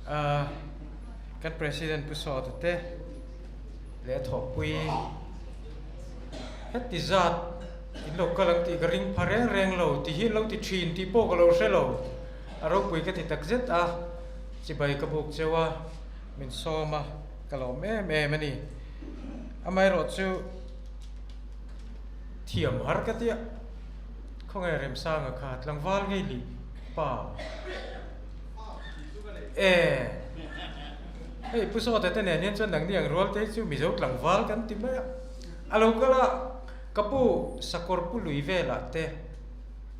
Kan President Pu Sawta te leh a thawhpui heti zat in lo kal ang tih ka ring pha reng reng lo ti hi an lo ti thin tih pawh ka lo hre lo. A ropui ka ti tak zet a, chibai ka buk cheu a, min sawm a, ka lawm em em a ni. Amaherawh chu thiam har ka tia, khawnge Remsanga kha tlangval ngei lih pa. E, hei Pu Sawta te nen hian chuan nangni ang rual te hi chu Mizo tlangval kan ti mai a. A lo kal a, ka pu sakawr pu lui velah te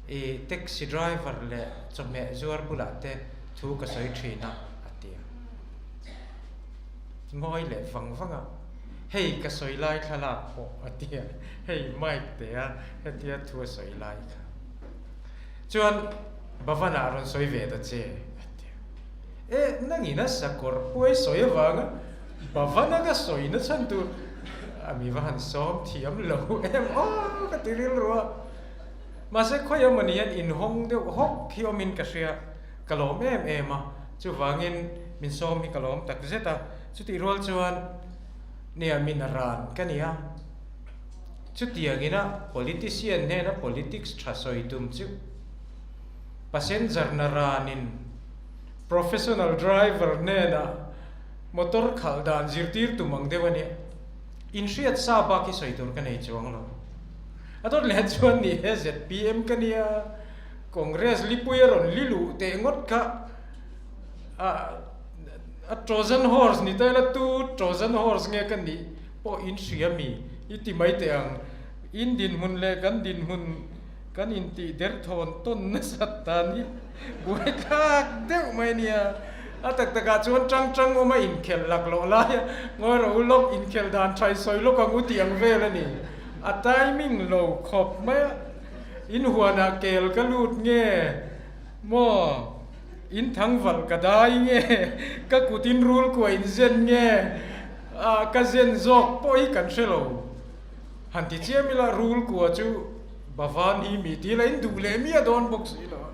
i taxi driver leh chawhmeh zuar bulah te thu ka sawi thin a, a ti a. Ngawi leh vang vang a, hei ka sawi lai thlalak pawh a ti a, hei mic te a hetia thu a sawi lai kha. Chuan Bhavan-ah rawn sawi ve ta che, a ti a. E, nangin a sakawr puai sawi avanga Bhavan-a ka sawi na chhan tur a mi va han sawm thiam lo em aw ka ti rilru a. Mahse khawi amawni hian inhawng deuh hawk hi awmin ka hria, ka lawm em em a, chuvangin min sawm hi ka lawm tak zet a. Chutih rual chuan nia min a ran ka ni a. Chutiangin a politician hnena politics tha sawi tum chu passenger na ranin professional driver hnena motor khalh dan zirtir tum ang deuh a nia. Inhriat sa bak hi sawi tur ka nei chuang lo. A dawt leh chuan ni he zpm ka nia, Congress lipui a rawn li luh teh ngawt kha a a Trojan horse ni ta ila tu Trojan horse nge ka nih pawh in hria mi i ti mai teh ang. In dinhmun leh kan dinhmun kan intih derthawn tawn nasat dan hi buai thlak deuh mai nia. A tak takah chuan tang tang awma inkhelh lak loh laia ngawi rawh u lawk inkhelh dan thai sawi lawk ang u tih ang vel a ni. A timing lo khawp mai a, in huanah kel ka lut nge maw, in thangvalh ka dai nge, ka kut in rul kuah in zen nge, ah ka zen zawk pawh hi kan hre lo. Han ti chiam ila rul kua chu Bhavan hi mi ti la in duh leh miah dawn bawk si lo a.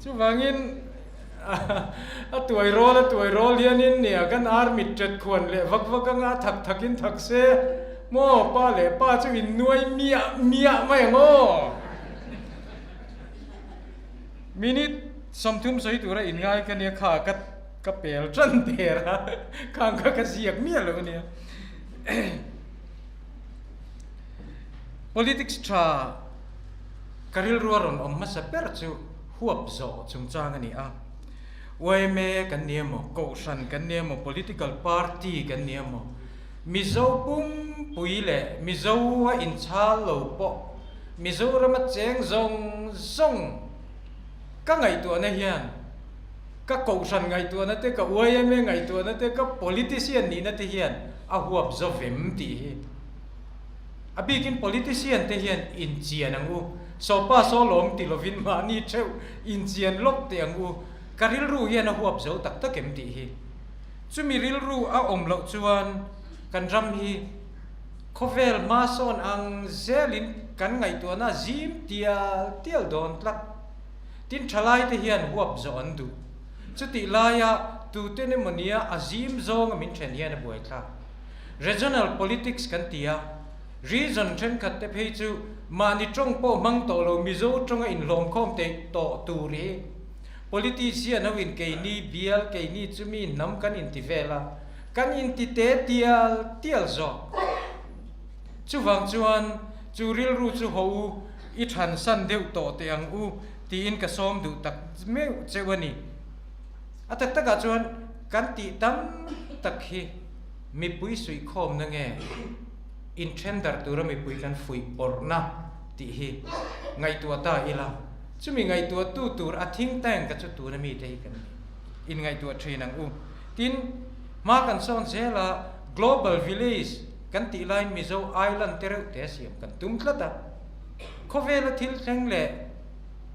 Chuvangin a tuai rawl a tuai rawl hianin nia kan army tet khuan leh vak vak anga a thak thak in thak se maw pa leh pa chu in nuai miah miah mai ang aw. Minute 30 sawi tura in ngai ka nia kha ka ka pel tan der a khang kha ka ziak miah lo ania. Politics tha ka rilru a rawn awm hmasa ber chu huap zawh chungchang a ni a. Yma kan ni emaw, Kohhran kan ni emaw, Political Party kan ni emaw, Mizo pumpui leh Mizo a inchhal lo pawh Mizorama cheng zawng zawng ka ngaihtuahna hian ka Kohhran ngaihtuahna te, ka yma ngaihtuahna te, ka politician nihna te hian a huap zo vem tih hi. A bikin politician te hian inchian ang u. Sawpa saw lawm ti lovin mahni theuh inchian lawk teh ang u. Ka rilru hian a huap zo tak tak em tih hi. Chumi rilru a awm loh chuan kan ram hi khawvel hma sawn ang zelin kan ngaihtuahna a zim tial tial dawn tlat. Tin thalai te hian huap zawh an duh. Chutih laia tute pneumonia a zim zawnga min then hian a buaithlak. Regional politics kan ti a, region thenkhat te phei chu mahni tawng pawh hmang tawh lo Mizo tawnga inhlawmkhawm theih tawh tur hi politician ho in keini bial keini chu mi hnam kan inti vel a, kan inti te tial tial zawk. Chuvang chuan chu rilru chu haw u i thansan deuh tawh teh ang u tiin ka sawm duh tak meuh cheu a ni. A tak takah chuan kan tih tam tak hi mipui suihkhawmna nge inthendar tura mipui kan fuih pawrhna tih hi ngaihtuah ta ila, chumi ngaihtuahtu tur a think tank a chu tuna mite hi kan ni. Inngaihtuah thin ang u. Tin, hma kan sawn zel a, Global Village kan tih laiin Mizo Island te reuh te a siam kan tum tlat a. Khawvela thil thleng leh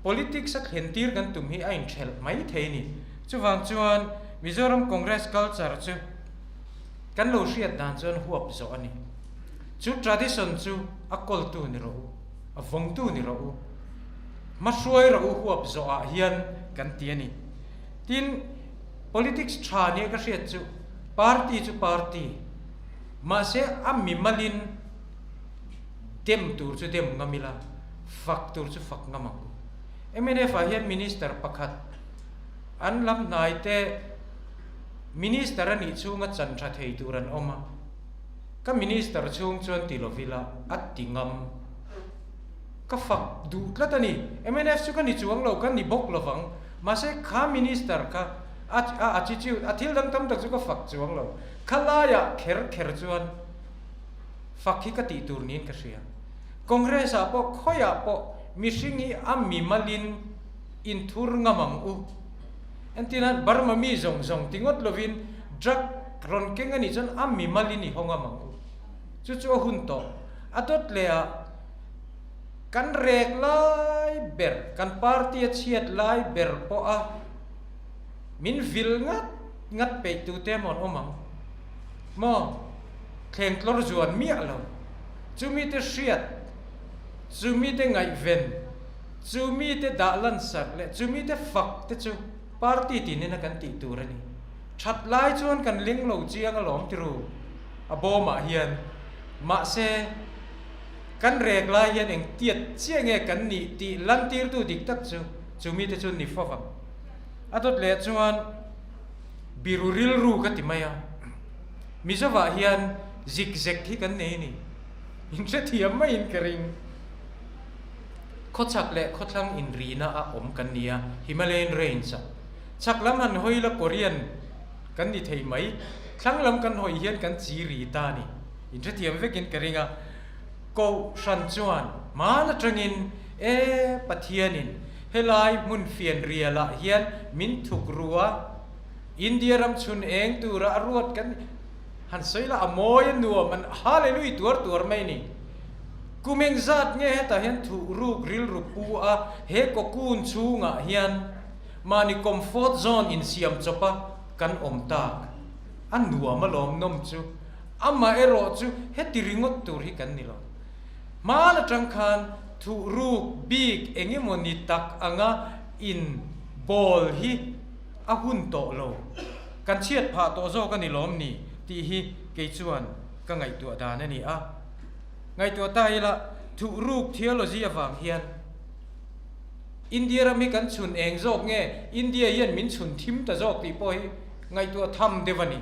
politics a thlen tir kan tum hi a inthelh mai thei a ni. Chuvang chuan Mizoram Congress culture chu kan lo hriat dan chuan huap zawh a ni. Chu tradition chu a kawltu ni rawh u, a vawngtu ni rawh u, hmahruai rawh u huap zawhah hian kan ti a ni. Tin. Politics tha nia ka hriat chu party chu party, mahse a mimalin dem tur chu dem ngam ila, fak tur chu fak ngam ang u. Mnf ah hian Minister pakhat an lam hnai te Minister a nih chhunga chan tha thei tur an awm a, ka Minister chhung chuan ti lovila a ti ngam. Ka fak duh tlat a ni. Mnf chu ka ni chuang lo, ka ni bawk lovang. Mahse kha Minister kha a a attitude, a thil dang tam tak chu ka fak chuang lo. Kha laiah kher kher chuan fak hi ka tih tur niin ka hria. Congress ah pawh khawiah pawh mihring hi a mimalin inthur ngam ang u. Entirnan Burma mi zawng zawng ti ngawt lovin drug rawn keng a nih chuan a mimalin i haw ngam ang u. Chu chu a hun tawh. A dawt leh ah Kan rek lai ber, kan party a chhiat lai ber pawh a min vil ngat ngat peih tu te mawn awm ang maw? Thleng tlawr zuan miah lo. Chumi te hriat, chumi te ngaihven, chumi te dah lansarh leh chumi te fak te chu party tinin a kan tih tur a ni. That lai chuan kan ling lo chiang alawm tiru a bawmah hian. Mahse. Kan rek lai hian eng tiat chiah nge kan nih tih lantirtu dik tak chu chu mite chu ni fo vang. A dawt leh chuan biru rilru ka ti mai a, Mizovah hian zik zek hi kan nei a ni. In hrethiam maiin ka ring. Khawchhak leh khawthlang inrihna a awm kan ni a, Himalayan Range ah. Chhak lam han hawi la Korean kan ni thei mai, thlang lam kan hawi hian kan chi ri ta a ni. In hrethiam vekin ka ring a, Kohhran chuan hman atangin e Pathianin helai hmun fianrialah hian min thuk ru a, India ram chhun eng tura a ruat kan han sawi la, a mawi a nuam an Hallelui tuar tuar mai ni. Kum engzat nge hetah hian thuh ruk rilru pu a, he cocoon chhungah hian mahni comfort zone insiam chawpa kan awm tak a nuam alawm nawm chu. Amah erawh chu heti ringawt tur hi kan ni lo. Hman atang khan thuh ruk bik eng emaw ni tak anga in bawl hi a hun tawh lo. Kan chhiat phah tawh zawk a ni lawm ni tih hi kei chuan ka ngaihtuah dan a ni a. Ngaihtuah ta ila thuh ruk theology avang hian India ram hi kan chhun eng zawk nge India hian min chhun thim ta zawk tih pawh hi ngaihtuah tham deuh a ni.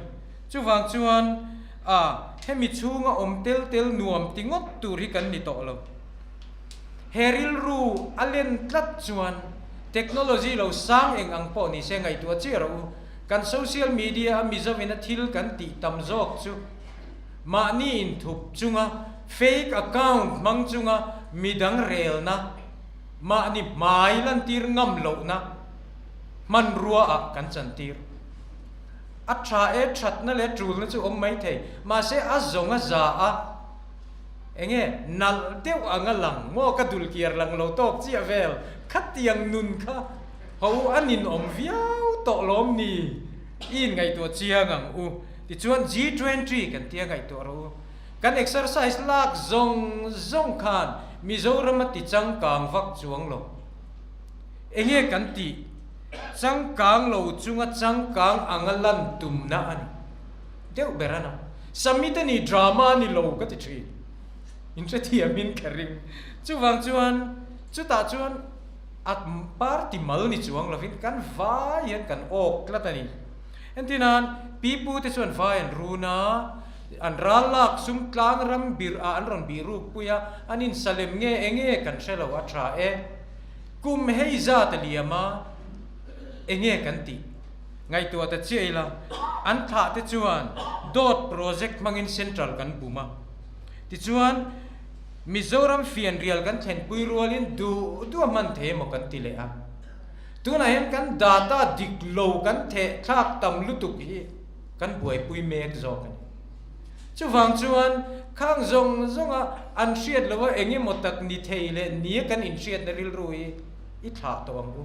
Chuvang chuan a hemi chhunga awm tel tel nuam ti ngawt tur hi kan ni tawh lo. He rilru a len tlat chuan technology lo sang eng ang pawh ni se ngaihtuah chiah rawh u. Kan social media a Mizoin a thil kan tih tam zawk chu mahni inthup chunga fake account hmang chunga midang relna, mahni hmai lantir ngam lohna hmanrua ah kan chantir. A tha e, thatna leh tulna chu awm mai thei. Mahse a zawng a za a, enge nalh deuh anga lang maw ka dul kiar lang lo tawk chiah vel khatiang nun kha ho u a ninawm viau tawh lawm ni i inngaihtuah chiang ang u. Tichuan G20 kan tia ngaihtuah rawh u. Kan exercise lak zawng zawng khan Mizoram a ti changkang vak chuang lo. Enge kan tih? Changkang lo chunga changkang anga lan tumna a ni deuh ber a na. Summit a ni drama a ni lo ka ti thin. In hrethiamin ka ring. Chuvang chuan chutah chuan a party mal ni chuang lovin kan vai hian kan awk tlat a ni. Entirnan pipu te chuan vai an run a, an ral lak sum tlang ram birh ah an rawn bih ruk pui a, an insalem nge enge kan hre lo a tha e. Kum hei zat a liam a, enge kan tih? Ngaihtuah ta chiah ila, an thlah te chuan dawt project hmangin central kan bum a. Tichuan, Mizoram fianrial kan thlenpui rualin duh duh a hman thei emaw kan ti leh a. Tunah hian kan data dik lo kan theh thlak tam lutuk hi kan buaipui mek zawk a ni. Chuvang chuan khang zawng zawnga an hriat loha eng emaw tak ni thei leh nia kan inhriatna rilru hi i thlah tawh ang u.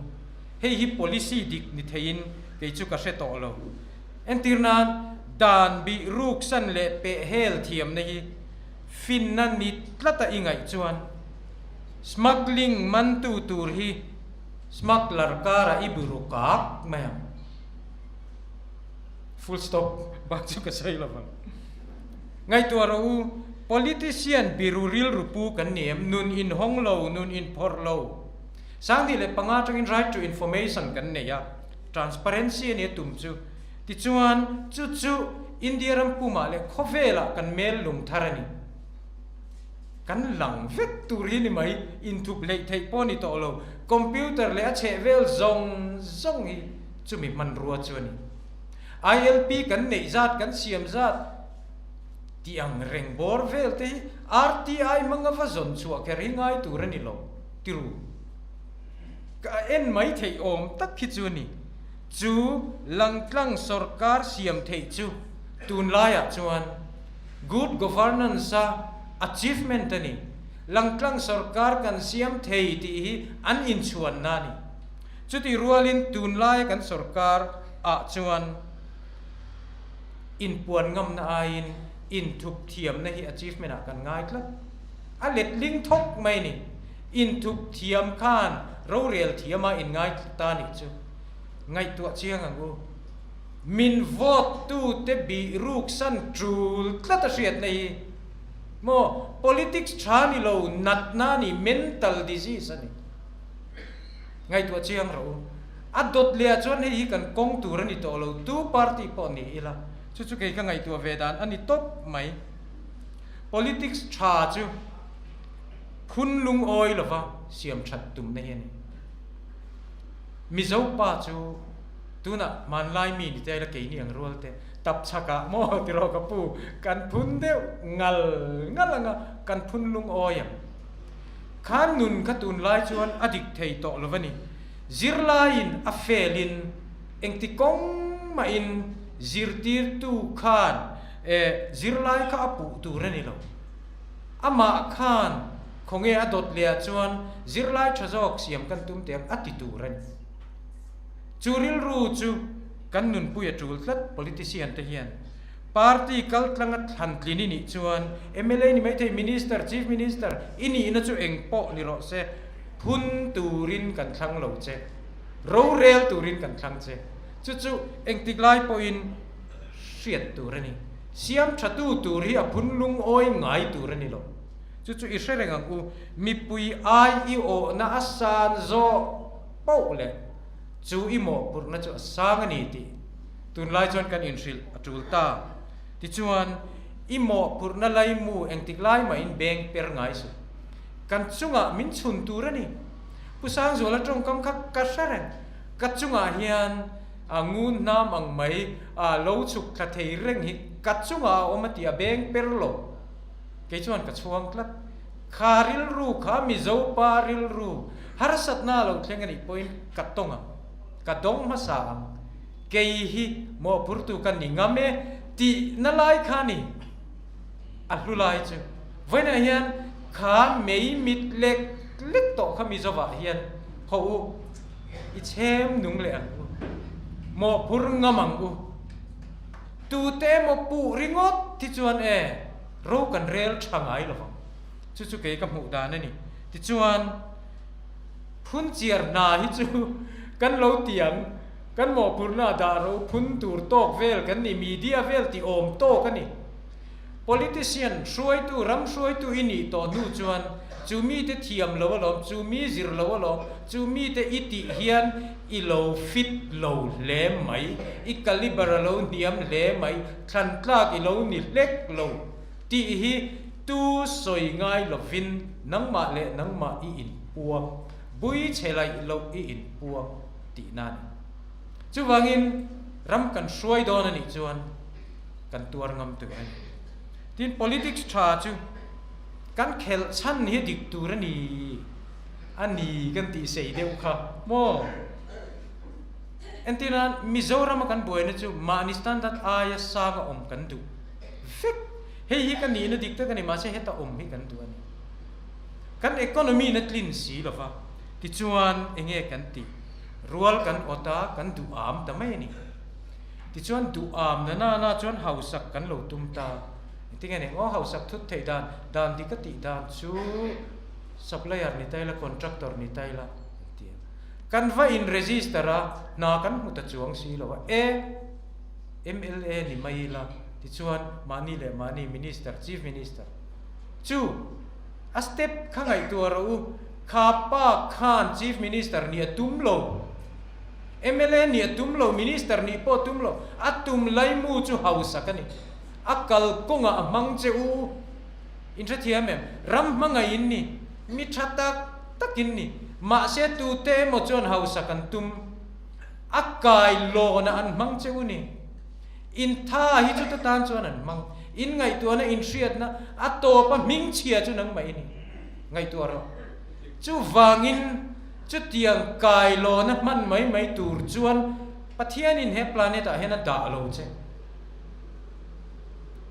Hei hi policy dik ni theiin kei chu ka hre tawh lo. Entir nan, dan bih ruksan leh peh hel thiamna hi finna ni tlata i ngaih chuan smuggling mantu tur hi smuggler karah i biru kak mai ang. Full stop bak chu ka sawi lo vang. Ngaihtuah rawh u, politician biru rilru pu kan ni em? Nun inhawng lo, nun inphawrh lo. 2005 atangin right to information kan nei a, transparency a nia tum chu. Tichuan, chu chu India ram pumah leh khawvelah kan mel lung thar a ni. Kan lang vek tur hi ni mai, inthup hleih theih pawh a ni tawh lo. Computer leh a chhehvel zawng zawng hi chumi hmanrua chu a ni. ILP kan neih zat, kan siam zat tih ang reng bawr vel te hi RTI hmanga va zawn chhuah kher hi ngai tur a ni lo, tiru. Ka en mai theih awm tak khi chu a ni. Chu langtlang sawrkar siam theih chu tunlaiah chuan good governance a achievement a ni. Langtlang sawrkar kan siam thei tih hi an inchhuanna a ni. Chutih rualin tunlaia kan sawrkar ah chuan inpuan ngamna aiin inthup thiamna hi achievement ah kan ngai tlat. A letling thawk mai ni. Inthup thiam khan rorel thiama inngai ta nih chu ngaihtuah chiang ang u. Min vote tu te bih ruk san tul tlat a hriatna hi maw politics tha ni lo natna a ni, mental disease a ni. Ngaihtuah chiang rawh u. A dawt leh ah chuan hei hi kan kawng tur a ni tawh lo, tu party pawh ni ila chu chu kei ka ngaihtuah ve dan a ni tawp mai. Politics tha chu phun lungawi lova siam that tumna hi a ni. Mizo pa chu tunah hmanlai mi ni te ila keini ang rual te tap chhakah maw tiraw ka pu kan phun deuh ngal ngal anga kan phun lungawi ang. Khan nun kha tunlai chuan a dik thei tawh lo a ni. Zirlaiin a felin engti kawng mahin zirtirtu khan zirlai kha a puh tur a ni lo. Amah khan khawnge a dawt leh ah chuan zirlai tha zawk siam kan tum teh ang a ti tur a ni. Chu rilru chu kan nunpui a tul tlat politician te hian. Party kal tlanga thlan tlin i nih chuan mla ni maithei Minister, Chief Minister i nihna chu eng pawh ni rawh se, phun turin kan thlang lo che, rorel turin kan thlang che. Chu chu engtik lai pawhin hriat tur a ni. Siam thatu tur hi a phun lungawi ngai tur a ni lo. Chu chu i hre reng ang u, mipui ai i awhna a san zawh poh leh chu i mawhphurhna chu a sang a ni tih tunlai chuan kan inhrilh a tul ta. Tichuan, i mawhphurhna laimu engtik lai mahin beng per ngai suh. Kan chungah min chhun tur a ni. Pu Sangzuala tawngkam kha ka hre reng. Ka chungah hian a ngun hnam ang mai a lo chhuk thla thei reng hi ka chungah a awm a ti a beng per lo. Kei chuan ka chhuang tlat. Kha rilru kha Mizo pa rilru harsatna a lo thleng a nih pawhin ka tawng ang, ka dawng hmasa ang, kei hi mawhphurtu ka ni ngam e tih na lai kha ni a hlu lai chu. Vawiinah hian kha mei mit lek lek tawh kha Mizovah hian haw u, i chhem nung leh ang u, mawhphur ngam ang u. Tute emaw puh ringawt hi chuan e, ro kan rel tha ngai lo vang. Chu chu kei ka hmuh dan a ni. Tichuan, phun chiar hna hi chu kan lo ti ang, kan mawhphurhna ah dah ro phun tur tawk vel kan ni, media vel ti awm tawk a ni. Politician, hruaitu, ram hruaitu i nih tawh hnu chuan chu mite thiam lo alawm, chu mi zir lo alawm, chu mite i tih hian i lo fit lo hle mai, i calibre a lo hniam hle mai, thlan tlak i lo ni hlek lo tih hi tu sawi ngai lovin nangmah leh nangmah i inpuang, bui chhe laih loh i inpuang tihna a ni. Chuvangin ram kan hruai dawn a nih chuan, kan tuar ngam tur a ni. Tin, politics tha chu kan khelh chhan hi dik tur a ni a ni kan tih sei deuh kha maw? Entirnan, Mizorama kan buaina chu mahni standard aia sanga awm kan duh vek. Hei hi ka nihna dik tak a ni, mahse heta awm hi kan duh a ni. Kan economy na tlin si lova, tichuan enge kan tih? Rual kan awt a, kan duh am ta mai a ni. Tichuan duham na na na chuan hausak kan lo tum ta. Engtin nge ning aw hausak thut theih dan, dan dik a tih dan chu supplier ni ta ila, contractor ni ta ila an ti a. Kan va in register a, hna kan hmu ta chuang si lo a, e. Mla ni mai ila tichuan mahni leh mahni Minister, Chief Minister chu a step kha ngaihtuah rawh u, kha pa khan Chief Minister nih a tum lo, mla nih a tum lo, Minister nih pawh a tum lo, a tum laimu chu hausak a ni, a kalkawngah a hmang che u. In hrethiam em? Ram hmangaih in ni, mi tha tak tak in ni. Mahse tute emaw chuan hausa kan tum, a kai lawnah an hmang che u ni. In tha hi chuta tan chuan an hmang. In ngaihtuahna, in hriatna, a tawpa hmingchhia chu nangmah i ni. Ngaihtuah rawh. Chuvangin chutiang kai lawna hman mai mai tur chuan Pathianin he planet ah hian a dah lo che.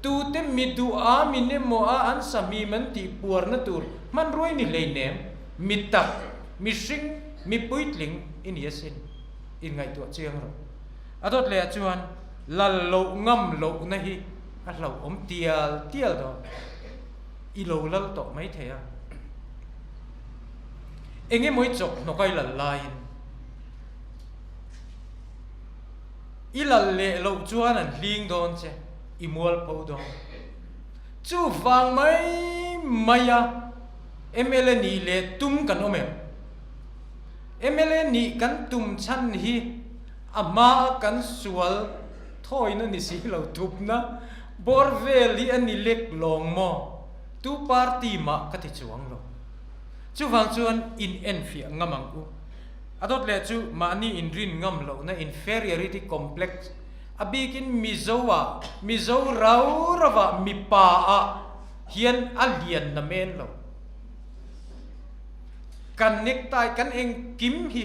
Tute mi duh a, mi nemaw a, an sahmim an tih puarna tur hmanrua i ni hleinem, mi tak, mihring, mi puitling i ni asin, inngaihtuah chiang rawh. A dawt leh ah chuan lal loh ngam lohna hi a hlauhawm tial tial dawn. I lo lal tawh mai thei a. Eng emaw i chawk hnawk a i lal laiin. I lal leh loh chuan an hling dawn che, i mualpho dawn. Chuvang mai maia mla nih leh tum kan awm em? Mla nih kan tum chhan hi a hmaa kan sual thawina ni si lo thupna bawr vel hi a ni lek lawng maw? Tu party mah ka ti chuang lo. Chuvang chuan inenfiah ngam ang u. A dawt leh chu mahni inrin ngam lohna inferiority complex, a bikin Mizo ah, Mizo rau rau ah mipa ah hian a lian na men lo. Kan necktie kan engkim hi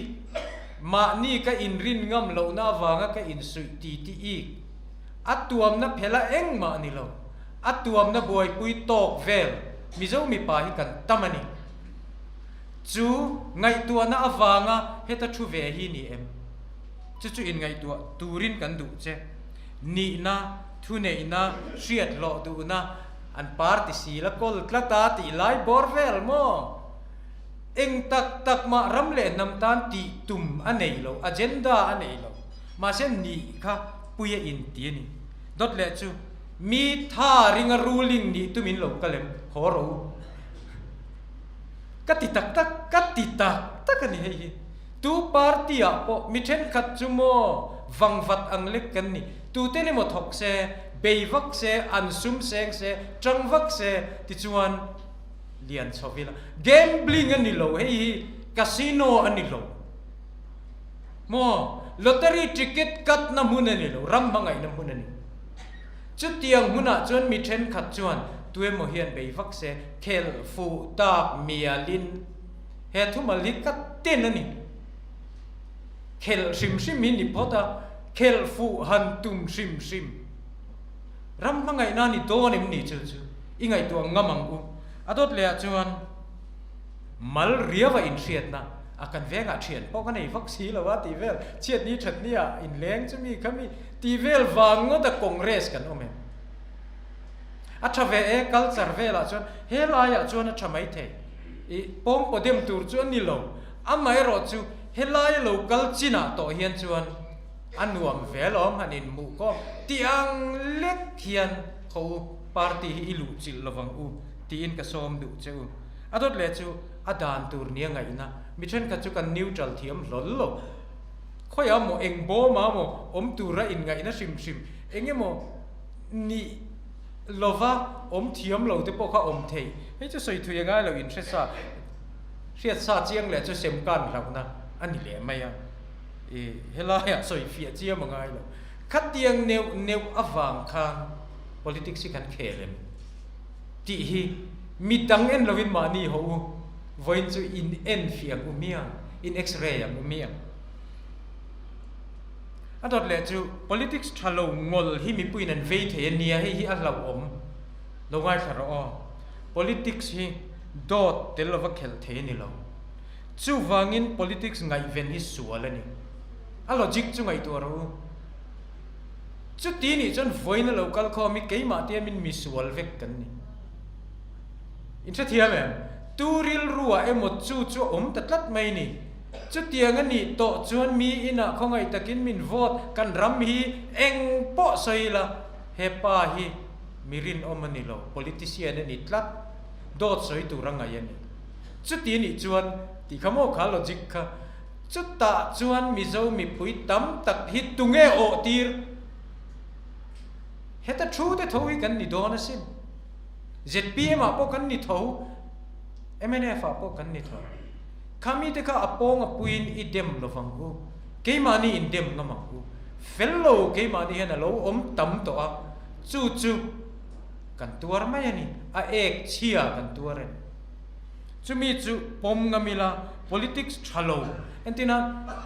mahni ka inrin ngam lohna avanga ka insuih ti ti ik. A tuamna phela engmah ni lo, a tuamna buaipui tawk vel Mizo mipa hi kan tam a ni. Chu ngaihtuahna avanga heta thu ve hi ni em? Chu chu inngaihtuah turin kan duh che. Nihna, thuneihna, hriat hlawh duhna an party si la kawl tlat a tih lai bawr vel maw? Eng tak tak mah ram leh hnam tan tih tum a nei lo, agenda a nei lo. Mahse nih kha pui a inti a ni. Dawt leh chu mi tha ringa ruling nih tumin lo kal em? Haw rawh u. Ka ti tak tak, ka ti tak tak a ni hei hi. Tu party ah pawh mi thenkhat chu maw vangvat ang lek kan ni. Tute ni maw thawk se, bei vak se, an sum seng se, tang vak se tichuan lian chho ila. Gambling a ni lo hei hi, casino a ni lo. Maw lottery ticket cut na hmun a ni lo, ram hmangaihna hmun a ni. Chutiang hmunah chuan mi thenkhat chuan tuemaw hian bei vak se, khelh fuh tak mialin he thumal hi ka ten a ni. Khelh hrim hrim hi ni phawt a, khelh fuh han tum hrim hrim. Ram hmangaihna a ni dawn em ni chu chu i ngaihtuah ngam ang u. A dawt lehah chuan mal riau a inhriatna a kan vengah thian pawh ka nei vak si lo a tih vel, chhiatni thatni ah inleng chu mi kha mi Tih vel vang ngawt a Congress kan awm em? A tha ve e, culture velah chuan he laiah chuan a tha mai thei. I pawngpaw dem tur chu a ni lo. Amaherawh chu helaia lo kal chinah tawh hian chuan a nuam ve lawm han inhmuh kawm tih ang lek hian khaw u party hi i luh chilh lovang u tiin ka sawm duh che u. A dawt leh chu a dan tur nia ngaihna mi thenkhat chu kan neutral thiam hlawl lo. Khawiah maw eng bawmah maw awm tura inngaihna hrim hrim eng emaw nih lova awm thiam lo te pawh kha awm thei. Hei chu sawi thui a ngai lo inhre sa, hriat sa chiang leh chu sem kan hlauhna a ni leh mai a. I helaiah sawi fiah chiam a ngai lo. Khatiang neuh neuh avang khan politics hi kan khel em tih hi mi dang en lovin mahni ho u vawiin chu in en fiah ang u miang, in x-ray ang u miang. A dawt leh chu politics tha lo ngawl hi mipuiin an vei thei a nia, hei hi a hlauhawm lo ngaithla rawh aw. Politics hi dawt tel lova khelh thei a ni lo. Chuvangin politics ngaihven hi sual a ni. A logic chu ngaihtuah rawh u. Chuti nih chuan vawiin a lo kal khawm hi keimah tiamin misual vek kan ni. Inhrethiam em? Tu rilruah emaw chu chu a awm ta tlat mai ni. Chutiang a nih tawh chuan mi inah khawngaih takin min vote kan ram hi eng pawh sawi ila he pa hi mi rinawm a ni lo, politician a ni tlat, dawt sawi tur a ngaih a ni. Chuti nih chuan tih kha maw kha logic kha chutah chuan Mizo mipui tam tak hi tunge awh tir? Heta thu te tho hi kan ni dawn asin. Zpm ah pawh kan ni tho, mnf ah pawh kan ni tho. Kha mite kha a pawng a puiin i dem lo vang u, keimahni in dem ngam ang u. Fel lo keimahni hian a lo awm tam tawh a, chu chu kan tuar mai a ni, a ek chhia kan tuar a ni. Chumi chu pawm ngam ila politics tha lo, entina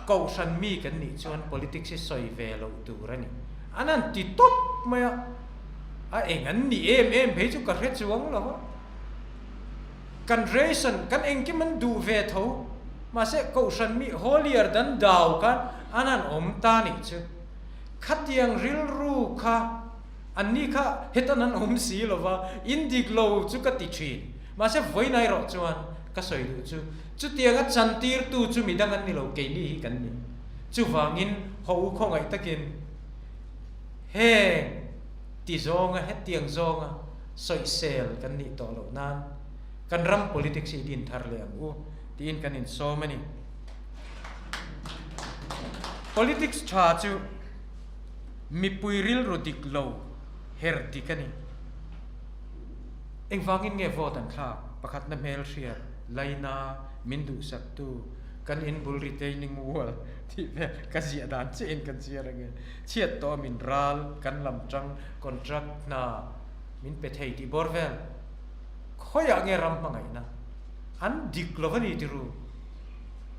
kohhran mi kan nih chuan politics hi sawi ve loh tur a ni. An han ti tawp mai a, a eng an ni em em phei chu ka hre chuang lo va. Kan ration, kan engkim an duh ve tho, mahse kohhran mi holier dan dau khan an han awm ta nih chu. Khatiang rilru kha Anni kha hetan an awm si lo va, in dik lo chu ka ti thin. Mahse vawiin erawh chuan ka sawi duh chu, chutianga chantirtu chu midang an ni lo, keini hi kan ni. Chuvangin haw u khawngaih takin heng ti zawnga hetiang zawnga sawisel kan nih tawh loh nan kan ram politics hi i din thar leh ang u tiin kan insawm a ni. Politics tha chu. Mipui rilru dik lo her dik a ni. Engvangin nge vote an thlak? Pakhatna hmelhriat, laina, min duhsaktu, kan in bul retaining wall tih vel ka ziah dan chiahin kan chhiar ange. Chhiat tawh a min ral, kan lam tang, contract hna min pe thei tih bawr vel. Khawiah nge ram hmangaihna? An dik lo a ni tiru.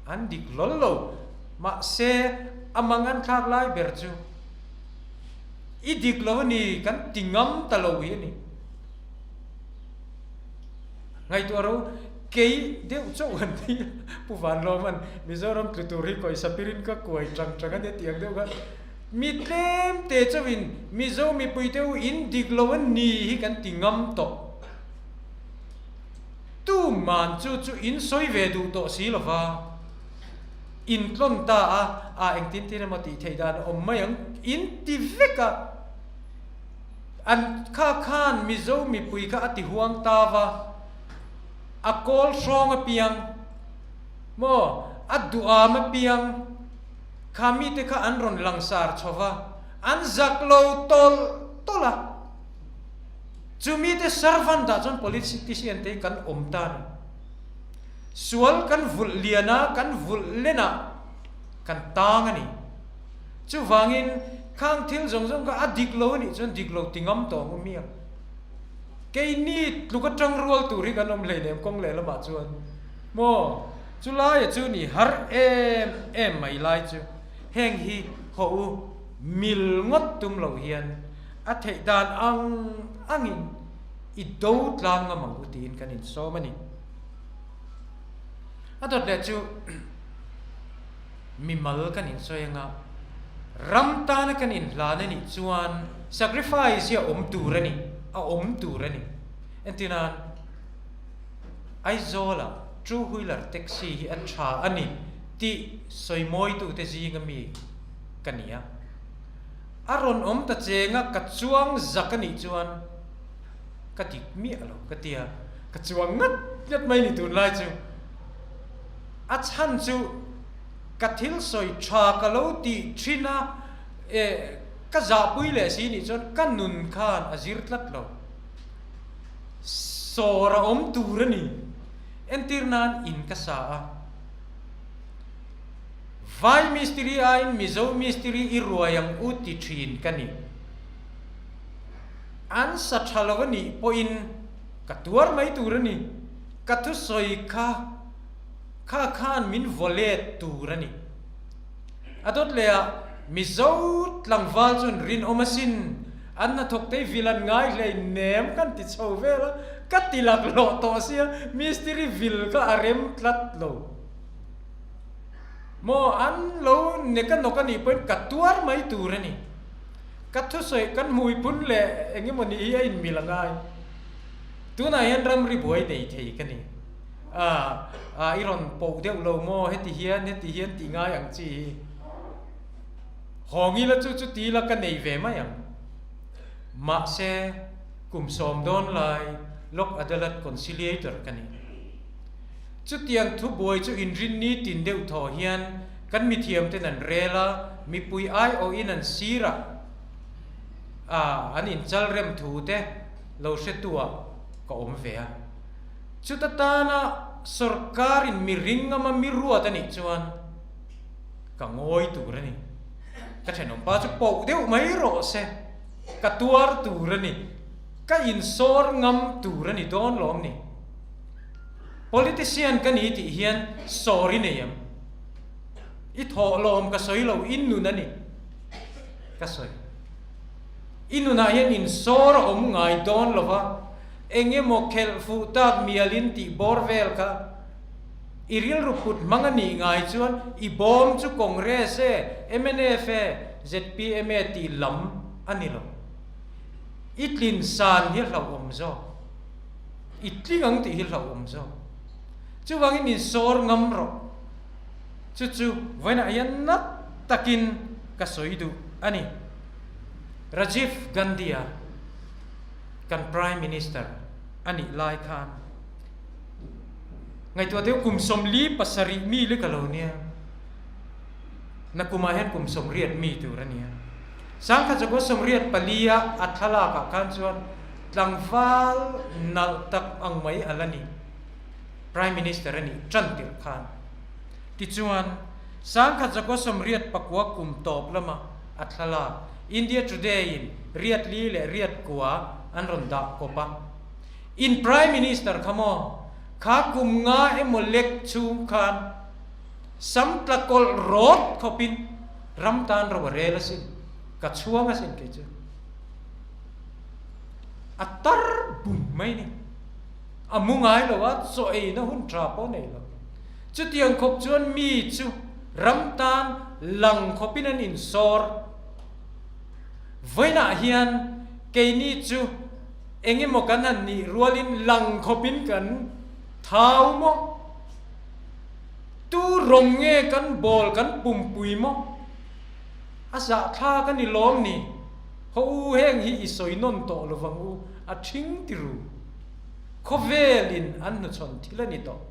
An dik lawl lo. Mahse, a mang an thlak lai ber chu i dik lo a ni, kan ti ngam ta lo hi a ni. Ngaihtuah ro, kei deuh chauh an ti a, Pu Vanlawman Mizoram tlu tur hi kawi sapirin ka kuai tang tang a nia tih ang deuh kha. Mi tlem te chauhin Mizo mipui te u in dik lo a ni hi kan ti ngam tawh. Tuman chu chu in sawi ve duh tawh si lo va. In tlawn ta a, a engtin tin emaw tih theih dan a awm mai ang, in ti vek a. An kha khan Mizo mipui kha a ti huang ta va, a kawl hrawng apiang maw, a duham apiang kha mite kha an rawn langsar chho va, an zak lo tawlh tawlh a. Chu mite servant ah chuan politician te hi kan awm ta a ni. Sual kan vulh lian a, kan vulh len a, kan tang a ni. Chuvangin khang thil zawng zawng kha a dik lo a nih chuan dik lo ti ngam tawh ang u miang. Keini tluk atang rual tur hi kan awm hleinem kawng leh lamah chuan maw chu laia chu ni har em em mai lai chu heng hi haw u mil ngawt tum loh hian a theih dan ang angin i do tlang ngam ang u tiin kan insawm a ni. A dawt leh chu mimal kan insawi anga ram tana kan inhlan a nih chuan sacrifice hi a awm tur a ni, a awm tur a ni. Entirnan, Aizawla two wheeler taxi hi a tha a ni tih sawimawitute zinga mi ka ni a. A rawn awm ta chenga ka chuang zak a nih chuan ka dik miah lo ka ti a, ka chuang ngat ngat mai ni tunlai chu. A chhan chu ka thil sawi tha ka lo tih thin a, eh ka zahpui leh si nih chuan ka nun khan a zir tlat lo. Sawr a awm tur a ni. Entir nan in ka sa a. Vai mistiri aiin Mizo mistiri i ruai ang u ti thin ka ni. An sa tha lo a nih pawhin ka tuar mai tur a ni. Ka thusawi kha kha khan min vaw let tur a ni. A dawt leh ah Mizo tlangval chuan rinawm asin an hnathawk te vil an ngai hlei nem kan ti chho vel a, ka ti laklawh tawh sia mistiri vil kha a rem tlat lo. Maw an lo nek a nawk a nih pawhin ka tuar mai tur a ni. Ka thusawi kan hmui phun leh eng emaw nih hi a inmil a ngai. Tunah hian ramri buai nei thei ka ni. I rawn poh deuh lo maw heti hian heti hian tih ngai ang chi hi. Hawng ila chu chu ti ila ka nei ve mai ang. Mahse, kum sawm dawn lai Lok Adalat Conciliator ka ni. Chutiang thubuai chu inrinni tin deuh thaw hian kan mithiamten an rel a, mipui aiawhin an sirah a an inchal rem thu te lo hretuah ka awm ve a. Chuta tana sorkarin mi ringama mi ruat a nih chuan ka ngawi tur a ni. Ka thenawmpa chu poh deuh mai rawh se, ka tuar tur a ni, ka insawr ngam tur a ni dawn lawm ni. Politician ka ni tih hian sawi nei em? I thawh lawm ka sawi lo, i nun a ni ka sawi. I nunah hian insawr a awm ngai dawn lo va, eng emaw khelh fuh tak mialin tih bawr vel kha i rilru put hmang a nih ngai chuan i bawm chu Congress e, mnf e, zpm e tih lam a ni lo. I tlin san hi hlauhawm zawk. I tling ang tih hi hlauhawm zawk. Chuvangin insawr ngam rawh. Chu chu vawiinah hian nat takin ka sawi duh a ni. Rajiv Gandhi-a kan Prime Minister a nih lai khan ngaihtuah deuh kum 47 mi lek a lo nia. Nakumah hian kum 80 mi tur a nia. 1984-a a thlalakah khan chuan tlangval nalh tak ang mai a la ni. Prime Minister a nih tan tirh khan. Tichuan, 1989 kum tawp lama a thlalak India Today-in riat li leh riat kua an rawn dah kawp a. In Prime Minister kha maw, kha kum nga emaw lek chhung khan sam tla kawlh rawt khawpin ram tan ro a rel asin, ka chhuang asin kei chu. A tar bum mai ni. A mu ngai lo a, chaw eina hun tha pawh nei lo. Chutiang khawp chuan mi chu ram tan lang khawpin an insawr. Vawiinah hian keini chu eng emaw kan han nih rualin lang khawpin kan thau maw? Tu rawng nge kan bawl kan pumpui maw? A zahthlak a ni lawm ni? Haw u heng hi i sawi nawn tawh lo vang u, a ṭhing ti ru. Khawvelin an hnuchhawn thil a ni tawh.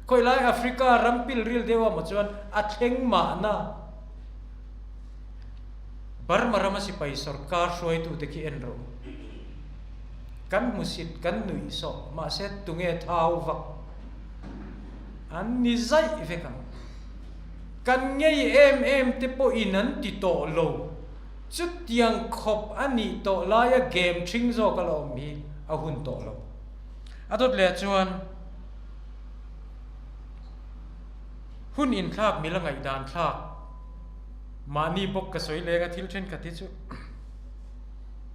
Khawilai Africa ram pilril deuh amaw chuan a thleng mahna. Burma rama sipai sorkar hruaitute khi en rawh u. Kan hmusit, kan nuih sawh, mahse tunge thau vak? An ni zaih vek ang. Kan ngei em em te pawhin an ti tawh lo. Chutiang khawp a nih tawh laia game ṭhing zawk a la awm hi a hun tawh lo. A dawt leh chuan hun inthlak mila ngaihdan thlak mahni bawk ka sawi leng a thil ṭhenkhat hi chu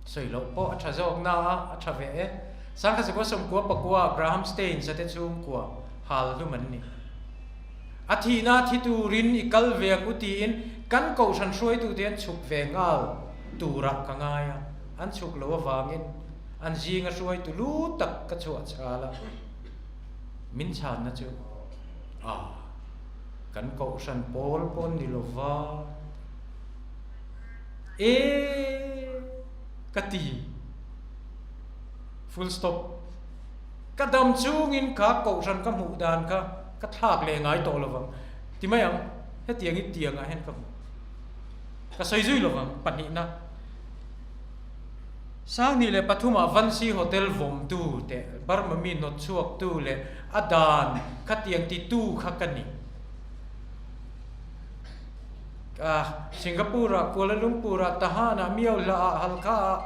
sawi loh pawh a ṭha zawk na a, a ṭha ve e. 1999 Graham Staines a te chhungkua hal hlum an ni. A thihna thi turin i kal ve ang u tiin kan kohhran hruaitute an chhuk ve nghal turah ka ngai a, an chhuk lo avangin an zinga hruaitu lu tak ka chhuah chhal a, min chhanna chu a kan kohhran pawl pawh ni lova e ka ti full stop. Ka dam chungin kha kohhran ka hmuh dan kha ka thlak leh ngai tawh lo vang. Ti mai ang, hetiang hi tiangah hian ka hmu. Ka sawi zui lo vang, pahnihna. 2003 ah Vansi Hotel vawmtu teh Burma mi nawt chhuaktu leh a dan khatiang titu kha ka ni. Singapore ah, Kuala Lumpur ah, Tahan ah, Miohla ah, Halkha ah,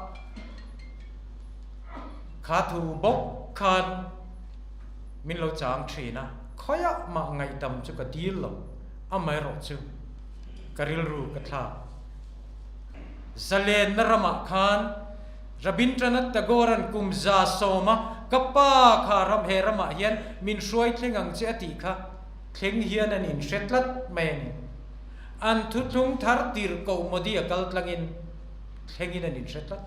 Kha thu bawk khan min lo chang thin a, khawiah mah ngaihdam chu ka dil lo, amaherawh chu ka rilru ka thlak. Zalenna ramah khan Rabindranath Tagore-a'n kum 110 a ka pa kha ram he ramah hian min hruai thleng ang che a tih kha thleng hian an inhre tlat mai a ni. An thuthlung thar tirhkoh Modi a kal tlangin thlengin an inhre tlat.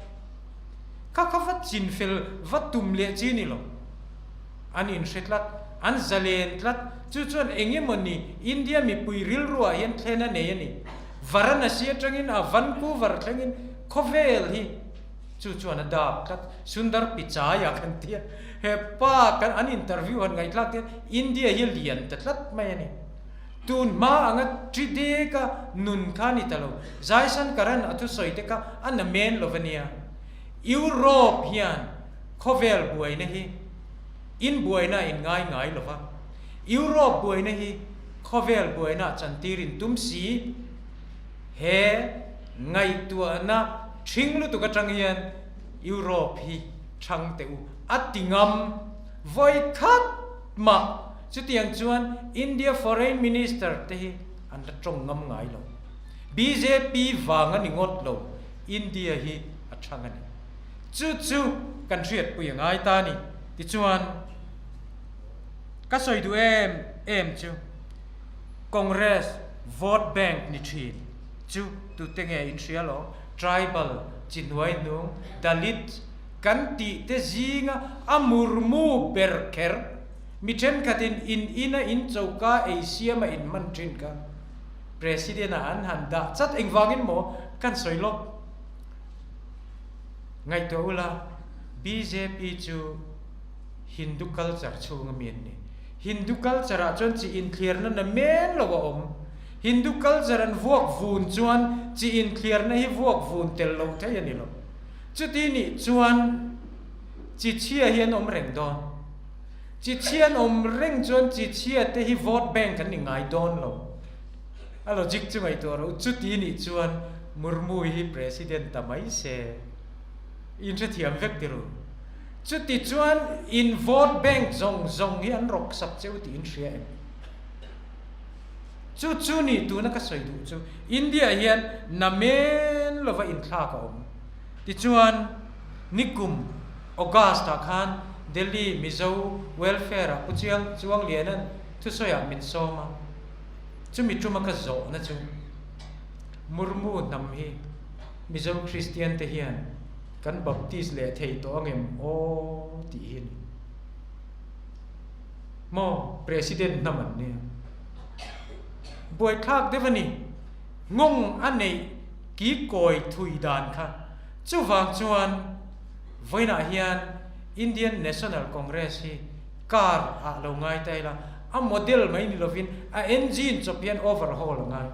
Kha kha va chin fel va tum leh chi ni lo. An inhre tlat. An zalen tlat. Chu chuan eng emawni India mipui rilruah hian thlen a nei a ni. Varanasi atangin a Vancouver thlengin khawvel hi chu chuan a dap tlat. Sundar Pichai a kan tia. He pa kan an interview han ngaihthlak te India hi a lian ta tlat mai a ni. Tun hma anga tri deka nun kha a ni ta lo. Jaishankaran a thusawi te kha a na men lo va nia. Europe hian khawvel buaina hi in buaina a in ngai ngai lo va. Europe buaina hi khawvel buaina ah chantir in tum si. He ngaihtuahna ṭhing lutuk aṭang hian Europe hi ṭhang teh u a ti ngam vawi khat mah. Chutiang chuan India Foreign Minister te hi an la ṭawng ngam ngai lo. Bjp vang a ni ngawt lo, India hi a ṭhang a ni. Chu chu kan hriatpui a ngai ta a ni. Tichuan, ka sawi duh em em chu Congress vote bank ni thin chu tute nge in hria lo, tribal, chi hnuaihnung, Dalit kan tih te zinga a murmu ber kher mi thenkhatin in ina in choka ei siama in hman thin kha President ah an han dah chat engvangin maw kan sawi lawk. Ngaihtuah ula, bjp chu Hindu culture chhunga mi an ni. Hindu culture ah chuan chi inthliarna na men lo a awm. Hindu culture an vuak vun chuan chi inthliarna hi vuak vun tel lo thei a ni lo. Chuti nih chuan chi chhia hi an awm reng dawn. Chi chhia an awm reng chuan chi chhia te hi vote bank an ni ngai dawn lo. A logic chu ngaihtuah rawh u. Chuti nih chuan Murmu hi president ta mai se. In hrethiam vek ti ru. Chuti chuan in vote bank zawng zawng hi an rawk sak cheu tih in hria em? Chu chu ni tuna ka sawi duh chu India hian namen lova inthlak a awm. Tichuan nikum August ah khan Delhi Mizo Welfare ah Pu Chiang Chuangliana'n thusawiah min sawm a, chumi tuma ka zawhna chu Murmu hnam hi Mizo Kristian te hian kan Baptist leh thei tawh angem aw tih hi a ni. Maw President hnam an nia. Buaithlak deuh a ni. Nghawng a neih ki kawi thui dan kha. Chuvang chuan vawiinah hian Indian National Congress hi car ah lo ngai ta ila, a model mai ni lovin a engine chawp hian overhaul a ngai.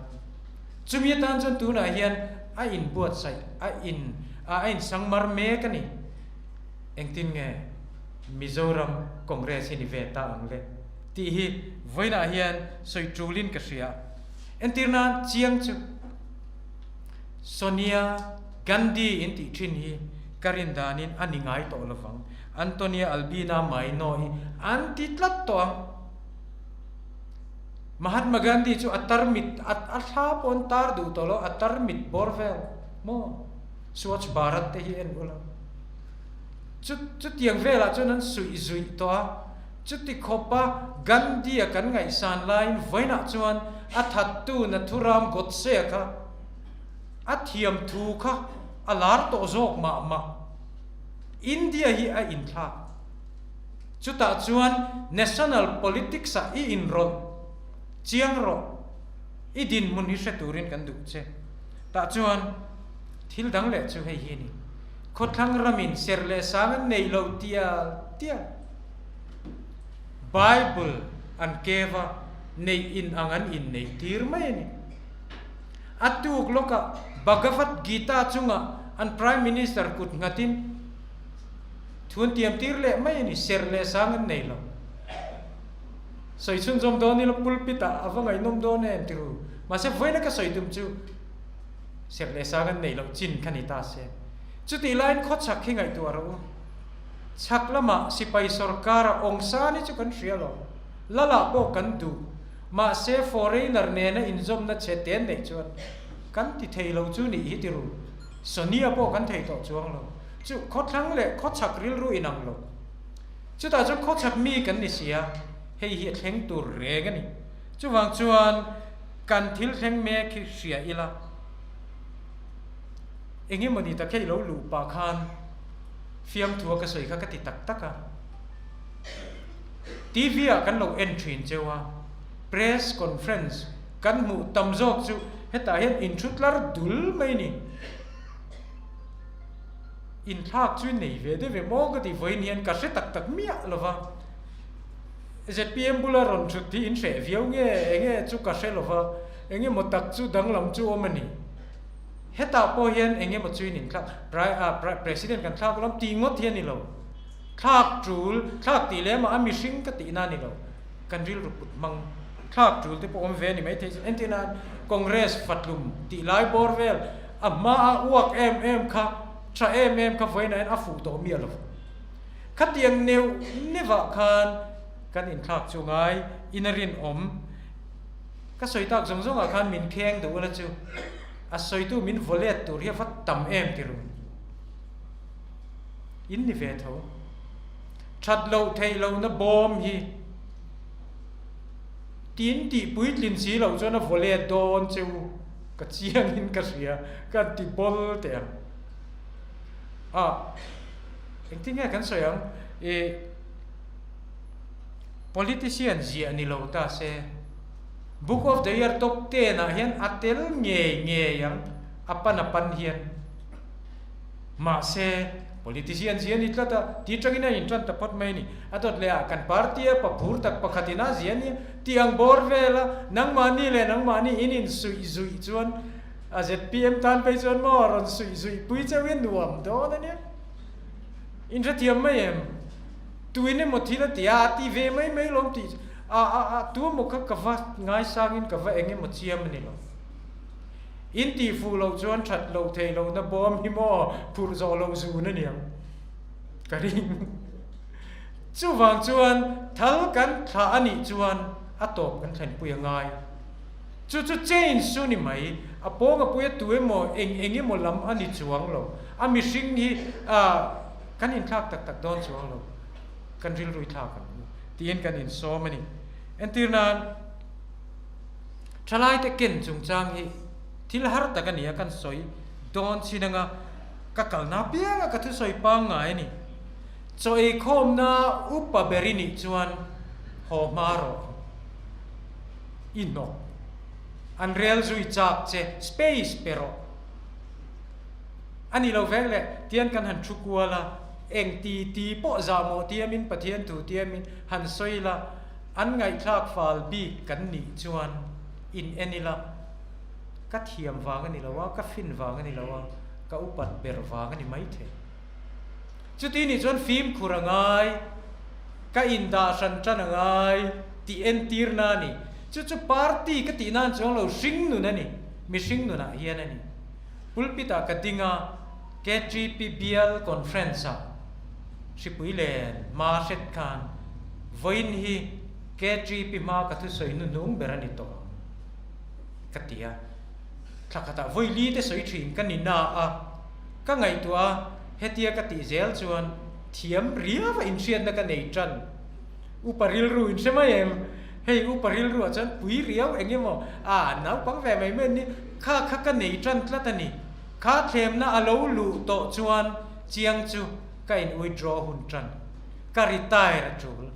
Chumi atan chuan tunah hian a inbuatsaih, a in a insangmar mek a ni. Engtin nge Mizoram Congress hi ni ve ta ang le? Tih hi vawiinah hian sawi tulin ka hria. Entir nan chiang chu Sonia Gandhi in tih thin hi ka rin danin a ni ngai tawh lovang. Antonia Albina Maino hi an ti tlat tawh ang. Mahatma Gandhi chu a tarmit a a thla pawh an tar duh tawh lo, a tarmit bawr vel maw? Swachh Bharat te hi en ula. Chu chutiang velah chuan an suih zuih tawh a, chuti khawpa Gandhi-a kan ngaihsan laiin vawiinah chuan a thattu Nathuram Godse-a kha a thiam thu kha a lar tawh zawk mah mah. India hi a inthlak. Chutah chuan national politics ah i inrawlh chiang rawh, i dinhmun hi hre turin kan duh che. Tah chuan thil dang leh chu hei hi a ni, khawthlang ramin serh leh sang an nei lo tial tial. Bible an keva neih in ang an inneih tir mai a ni. A tuk lawkah Bhagavad Gita chungah an Prime Minister kut nghatin, Thun tiam tir leh mai a ni, serh leh sang an nei lo. Sawi chhunzawm dawn ila pulpit ah a va ngaihnawm dawn em ti ru. Mahse vawiina ka sawi tum chu serh leh sang an neih loh chin kha ni ta se. Chutih laiin khawchhak hi ngaihtuah rawh u. Chhak lamah sipai sorkar a awng san hi chu kan hria lo. Lalah pawh kan duh. Mahse foreigner nena inzawmna chhe te an neih chuan kan ti thei lo chu nih hi ti ru. Sonia pawh kan thei tawh chuang lo. Chu khawthlang leh khawchhak rilru inang lo. Chutah chuan khawchhak mi kan ni si a, hei hi a thleng tur reng a ni. Chuvang chuan kan thil thleng mek hi hria ila, eng emawni tak hei lo luh pah khan fiamthua ka sawi kha ka ti tak tak a. TV ah kan lo en thin cheu a, press conference kan hmuh tam zawk chu hetah hian inthutlar dul mai ni. Inthlak chu nei ve deuh em aw ka ti vawiin hian ka hre tak tak miah lo va. Zpm bula rawn thut hi in hreh viau nge enge chu ka hre lo va, enge maw tak chu danglam chu awm a ni. Hetah pawh hian enge maw chu in inthlak, President kan thlak lam tih ngawt hi a ni lo. Thlak tul, thlak tih lem ah a mihring ka tihna a ni lo. Kan rilru put hmang thlak tul te pawh awm ve a ni maithei. Entir nan Congress fatlum tih lai bawr vel a hma a uak em em kha, tha em em kha vawiinah hian a fuh tawh miah lo. Khatiang neuh neuhah khan kan inthlak chu ngai in a rinawm. Ka sawi tak zawng zawngah khan min kheng duh ula chu a sawitu min vaw let tur hi a va tam em ti ru. In ni ve tho. That loh theih lohna bawm hi tin tih puitlin si loh chuan a vaw let dawn che u ka chiang in ka hria ka ti bawl teh ang. A engtin nge kan sawi ang ih politician ziah ni lo ta se book of the year top ten ah hian a tel ngei ngei ang a pan a pan hian. Mahse, politician zia ni tlat a, ti tangin a intan ta phawt mai a ni. A dawt leh ah kan party a paphur tak pakhatin a zia nia, ti ang bawr vel a, nangmahni leh nangmahni in insuih zuih chuan a zpm tan phei chuan maw rawn suih zuih pui chauh hi nuam dawn a nia. In hrethiam mai em? Tuin emaw thil a ti a, a ti ve mai mai lawm tih a a a tu emaw kha ka va ngaisangin ka va eng emaw chiam a ni lo. In tih fuh loh chuan that loh theih lohna bawm hi maw phurh zawh loh zun a niang ka ring. Chuvang chuan thal kan thlah a nih chuan a tawp kan thlenpui a ngai. Chu chu change chu ni mai, a pawng a pui a tu emaw eng eng emaw lam a ni chuang lo. A mihring hi kan inthlak tak tak dawn chuang lo, kan rilru i thlak ang u tiin kan insawm a ni. Entir nan. Thalaite ken chungchang hi thil har tak a ni a, kan sawi dawn chin anga ka kalna apianga ka thusawi pangngai a ni. Chaw eikhawmna upa ber i nih chuan haw hma rawh i hnawk. An rel zui chak che space pe rawh. A ni lo vek le, tian kan han thu kual a, eng ti ti pawh zahmawh tiamin Pathian thu tiamin han sawi la, An ngaihthlak fal bik kan nih chuan in en ila, ka thiam vang a ni lo a, ka fin vang a ni lo a, ka upat ber vang a ni maithei. Chuti nih chuan fimkhur a ngai, ka indah hran tan a ngai tih entirna a ni. Chu chu party ka tih nan chuang lo hring nun a ni, mihring nunah hian a ni. Pulpit ah ka ding a, KTP Bial Conference ah Hripui len hma hret khan vawiin hi KTP hma ka thusawi hnuhnung ber a ni tawh ang ka ti a. Thla khatah vawi li te sawi thin ka ni na a, ka ngaihtuah a, hetia ka tih zel chuan thiam riau a inhriatna ka nei tan. Upa rilru in hre mai em? Hei upa rilru ah chuan pui riau eng emaw a naupang ve mai mai an ni, kha kha ka nei tan tlat a ni. Kha thlemna a lo luh tawh chuan Chiang chu ka in withdraw hun tan, ka retire a tul.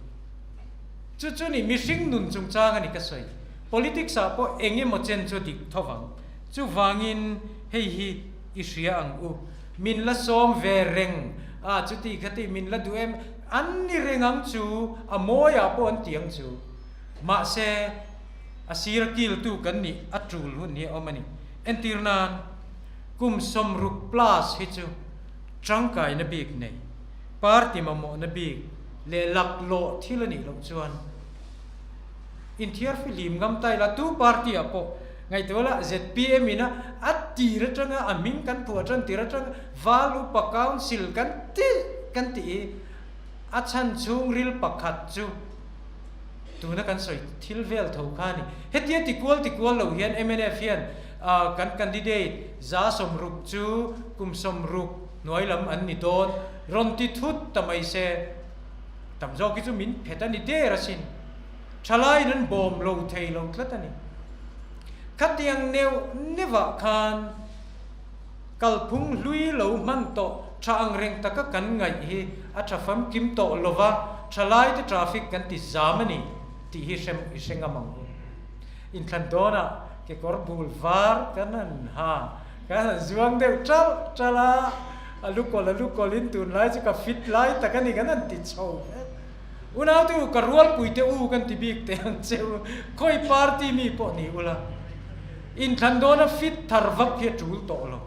Chu chu ni mihring nun chungchang a ni ka sawi. Politics ah pawh eng emaw chen chu dik tho vang. Chuvangin hei hi i hria ang u. Min la sawm ve reng a, chuti khati min la duh em? An ni reng ang chu, a mawi ah pawh an ti ang chu. Mahse, a sir kiltu kan nih a tul hun hi a awm a ni. Entir nan. Kum 60 plus hi chu tangkaina bik nei, party mamawhna bik leh laklawh thil a nih loh chuan inthiar fihlim ngam ta ila tu party ah pawh ngaihtuah la zpm in a a tir atanga a hming kan phuah tan tir atanga Val Upa Council kan ti kan tih hi a chhan chhungril pakhat chu Tuna kan sawi thil vel tho kha a ni. Hetia ti kual ti kual lo hian mnf hian kan candidate 160 chu kum 60 hnuai lam an ni dawn rawn ti thut ta mai se. Tam zawk hi chu min phet a ni der asin. Thalaiin an bawm lo thei lo tlat a ni. Khatiang neuh neuhah khan kalphung hlui lo hman tawh. Tha ang reng taka kan ngaih hi a tha famkim tawh lova, thalaite traffic kan ti zam a ni tih hi hrem i hre ngam ang u. Inthlan dawnah kekawr bul var kan han ha, kan han zuang deuh ṭalh ṭalh a, a lukawl a lukawlin tunlai chu ka fit lai tak a ni kan han ti chho vek. Unaute u, ka rualpuite u kan ti bik teh ang che u, khawi party mi pawh ni ula, inthlan dawna fit thar vak hi a ṭul tawh lo.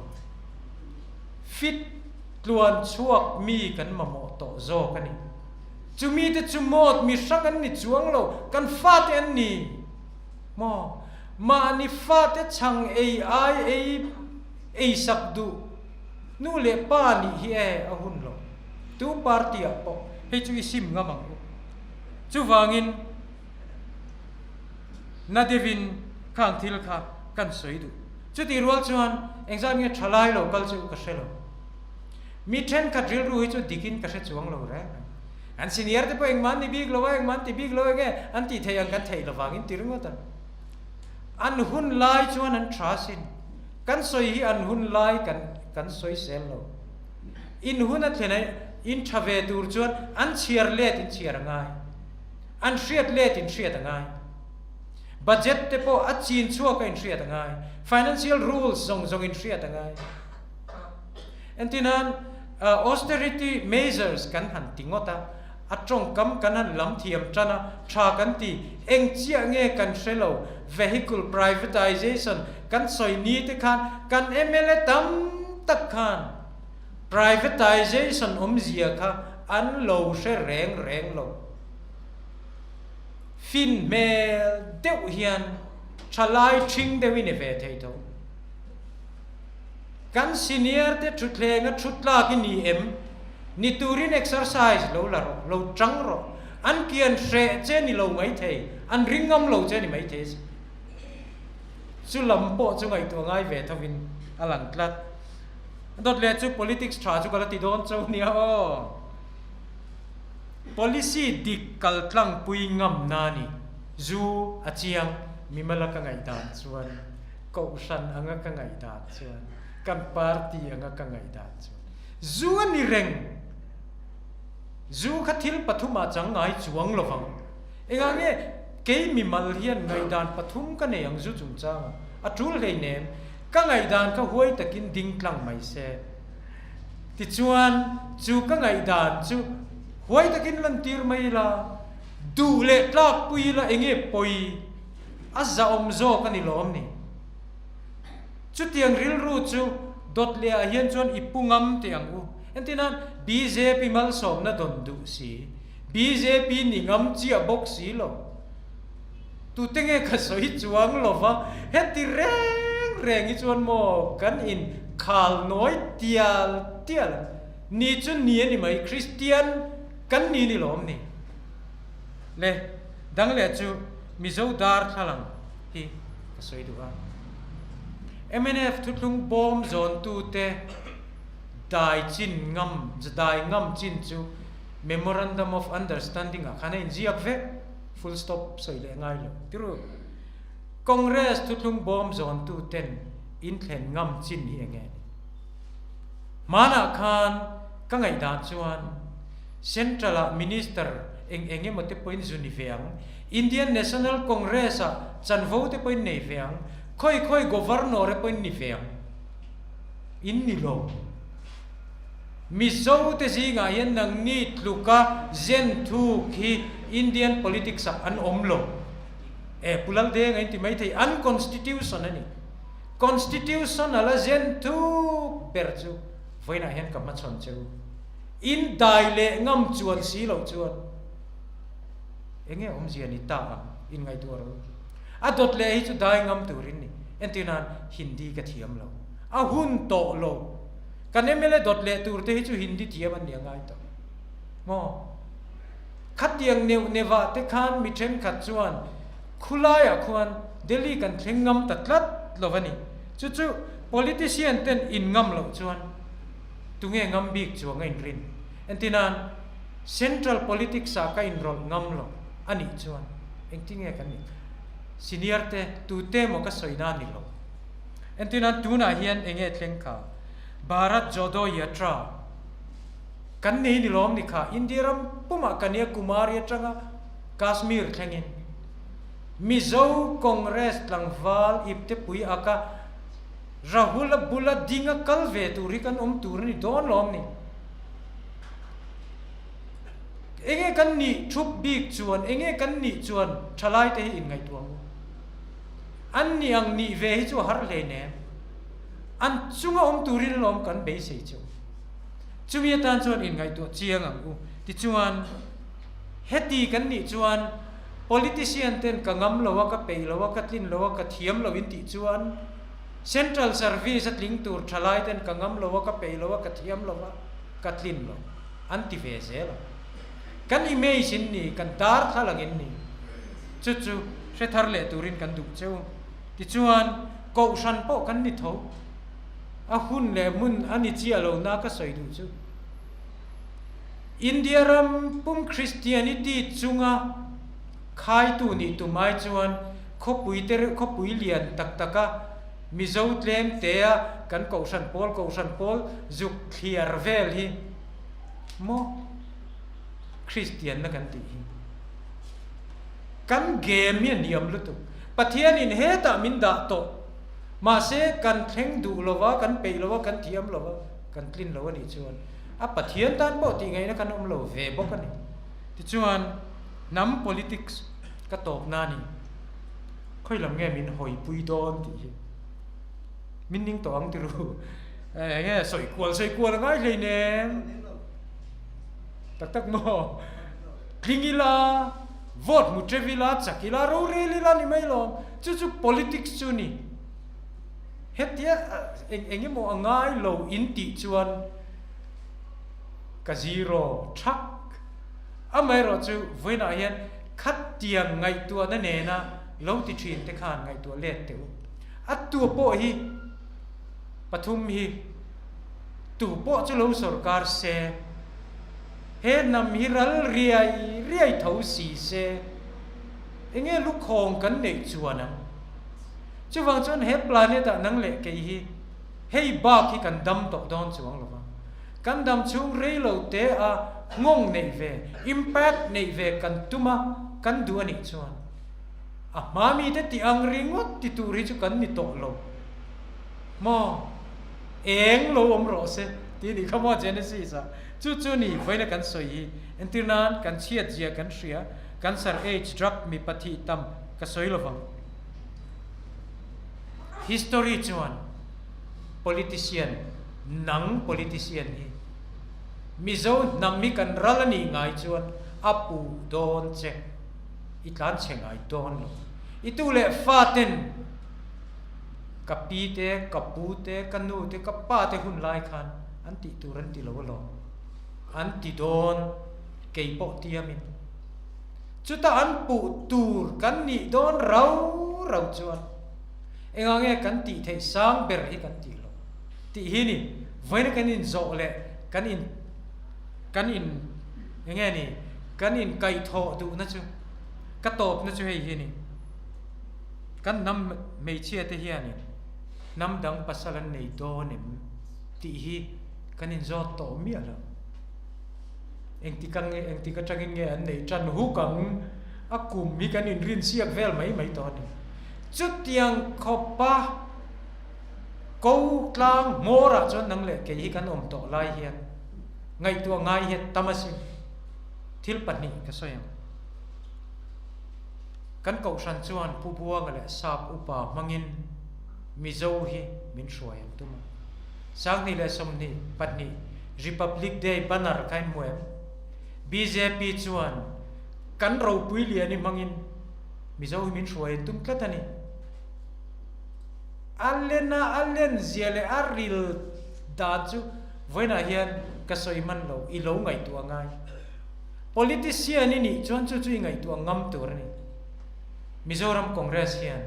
Fit tluan chhuak mi kan mamawh tawh zawk a ni. Chumi te chu mawt mi hrang an ni chuang lo, kan fate an ni maw? Mahni fate chhang ei ai ei ei sak duh nu leh pa nih hi e a hun lo. Tu party ah pawh hei chu i sim ngam ang u. Chuvangin na deuhin khang thil kha kan sawi duh. Chutih rual chuan engzat nge tha lai lo kal chu ka hre lo. Mi thenkhat rilru hi chu dikin ka hre chuang lo reng reng. An senior te pawh engmah an ni bik lo a, engmah an ti bik lo enge an tih theih ang kan theih lovangin ti ringawt a. An hun lai chuan an tha sin. Kan sawi hi an hun lai kan kan sawi sel lo. In hun a thlen a in tha ve tur chuan an chhiar let in chhiar a ngai. An hriat let in hriat a ngai. Budget te pawh a chin chhuak a inhriat a ngai. Financial rules zawng zawng inhriat a ngai. Entirnan, austerity measures kan han ti ngawt a, a tawngkam kan han lam thiam tan a, tha kan ti. Eng chiah nge kan hre lo, vehicle privatization kan sawi ni te khan kan mla tam tak khan privatization awmzia kha an lo hre reng reng lo. Fin hmel deuh hian thalai thing deuhin i ve thei tho. Kan senior te thutthleng a thut tlak i ni em? Ni turin exercise lo la rawh, lo tang rawh. An kian hreh che ni lo mai thei, an ring ngam lo che ni mai thei a si. Chu lam pawh chu ngaihtuah ngai ve thovin a lang tlat. Dawt leh chu politics tha chu ka la ti dawn cho nia aw. Policy dik kal tlangpui ngamna a ni. Zu a chiang, mimala ka ngaihdan chuan, Kohhran anga ka ngaihdan chuan, kan party anga ka ngaihdan chuan zu a ni reng. Zu kha thil pathumah chang ngai chuang lovang. Engah nge kei mimal hian ngaihdan pathum ka nei ang zu chungchangah? A tul hleinem, ka ngaihdan kha huai takin ding tlang mai se. Tichuan, chu ka ngaihdan chu huai takin lantir mai ila, duh leh tlakpui ila enge pawi a zahawm zawk a ni lawm ni? Chutiang rilru chu dawt leh ah hian chuan i pu ngam teh ang u. Entirnan, bjp malsawmna dawn duh si, bjp ni ngam chiah bawk si lo. Tute nge ka sawi chuang lo va, heti reng reng hi chuan maw kan in khal nawi tial tial ang. Ni chu ni a ni mai, Kristian kan ni ni lawm ni. Le, dang leh chu Mizo darthlalang hi ka sawi duh a. Mnf thuthlung bawm zawntute dai chin ngam, dai ngam chin chu Memorandum of Understanding ah khan a inziak vek. Full stop sawi leh ngai lo tiru. Congress thuthlung bawm zawntu ten in thlen ngam chin hi enge ni? Hmanah khan ka ngaihdan chuan Central ah Minister eng eng emaw te pawhin zu ni ve ang, Indian National Congress ah chanvo te pawhin nei ve ang, khawi khawi Governor e pawhin ni ve ang. In ni lo. Mizo te zingah hian nangni tluka zen thuk hi Indian politics ah an awm lo. E Pu Laldeng a inti maithei, an constitution a ni. Constitution a la zen thuk ber chu vawiinah hian ka hmachhawn che u. In dai leh ngam chuan si loh chuan enge awmzia ni ta ang in ngaihtuah rawh u. A dawt leh hi chu dai ngam turin ni. Entirnan Hindi ka thiam lo. A hun tawh lo. Kan mla dawt leh tur te hi chu Hindi thiam an ni a ngai tawh maw? Khatiang neuh neuhah te khan mi thenkhat chuan khulaiah khuan Delhi kan thleng ngam ta tlat lo a ni. Chu chu politician ten in ngam loh chuan tunge ngam bik chuang a inrin? Entirnan central politics ah ka inrawlh ngam lo a nih chuan engtinge kan nih? Senior te tute maw ka sawi na ni lo. Entirnan tunah hian enge thleng kha? Bharat Jodo Yatra. Kan nei ni lawm ni kha, India ram pumah Kanyakumari atanga Kashmir thlengin Mizo Congress tlangval iptepui aka Rahul-a bula dinga kal ve tur hi kan awm tur a ni dawn lawm ni. Enge kan nih thup bik chuan, enge kan nih chuan thalaite hi inngaihtuah ang u. An nih ang nih ve hi chu a har hleinem. An chunga awm turin lawm kan beisei chu. Chumi atan chuan inngaihtuah chiang ang u. Tichuan, heti kan nih chuan politician ten ka ngam lo a, ka peih lo a, ka tlin lo a, ka thiam lo in tih chuan Central Service a tling tur thalai ten ka ngam lo a, ka peih lo a, ka thiam lo a, ka tlin lo an ti ve zel ang. Kan image in ni, kan darthlalang in ni. Chu chu hre thar leh turin kan duh cheu. Tichuan, Kohhran pawh kan ni tho. A hun leh hmun a ni chiah lo na ka sawi duh chu. India ram pum Christianity chunga khaitu nih tum ai chuan khawpui te reuh khawpui lian tak taka Mizo tlem tea kan kohhran pawl kohhran pawl zuk thliar vel hi maw Christian na kan tih hi. Kan game hi a niam lutuk. Pathianin hetah min dah tawh. Mahse, kan thleng duh lo va, kan peih lo va, kan thiam lo va, kan tlin lo a nih chuan a Pathian tan pawh tih ngaihna kan awm lo ve bawk a ni. Tichuan, hnam politics ka tawp na ni. Khawi lam nge min hawipui dawn tih hi min ning tawh ang ti ru. Eng nge sawi kual sawi kual a ngai hleinem. Tak tak maw? Tling ila. Vote hmu teuh ila, chak ila, rorel ila ni mai lawm. Chu chu politics chu ni. Hetia eng eng emaw a ngai lo in tih chuan ka zero thak. Amaherawh chu vawiinah hian khatiang ngaihtuahna nena lo ti thin te khan ngaihtuah let teh u. A tua pawh hi pathum hi tu pawh chu lo sawrkar se. He hnam hi ral riai riai tho si se, enge lukhawng kan neih chuan ang? Chuvang chuan he planet ah nang leh kei hi hei bak hi kan dam tawh dawn chuang lo va. Kan dam chhung rei lo te a nghawng neih ve, impact neih ve kan tum a, kan duh a nih chuan a hma mite tih ang ringawt ti tur hi chu kan ni tawh lo maw? Eng lo awm rawh se tih a nih kha maw Genesis ah. Chu chu ni vawiina kan sawi hi entir nan kan chhiat zia kan hria, cancer, aids, drug mipa thih tam ka sawi lo vang. History chuan politician nang politician hi Mizo hnam hi kan ral a nih ngai chuan a puh dawn che i tlan chhe ngai dawn lo. I tu leh fa ten Ka pi te, ka pu te, ka nu te, ka pa te hun lai khan an tih tur an ti lo alawm. An ti dawn, kei pawh tiamin. Chuta an puh tur kan nih dawn rau rau chuan engah nge kan tih theih sang ber hi kan tih lo tih hi ni. Vawiina kan inzawh leh kan in kan in enge ni kan inkaihthawh duhna chu ka tawpna chu hei hi ni. Kan hnam hmeichhia te hianin hnam dang pasal an nei dawn em tih hi kan inzawt tawh miah lo. Engtik ang nge, engtik atangin nge an neih tan huk ang a kum hi kan inrinsiak vel mai mai tawh a ni. Chutiang khawpa ko tlang hmawrah chuan nang leh kei hi kan awm tawh lai hian ngaihtuah ngai hian tam asin thil pahnih ka sawi ang. Kan kohhran chuan Pu Buanga leh Sap upa hmangin Mizo hi min hruai an tum a. 2022 Republic Day banner kha in hmu em? Bjp chuan kan ropui lian hi hmangin Mizo hi min hruai an tum tlat a ni. A len a, a len zia leh a ril dan chu vawiinah hian ka sawi hman lo, i lo ngaihtuah ngai. Politician i nih chuan chu chu i ngaihtuah ngam tur a ni. Mizoram Congress hian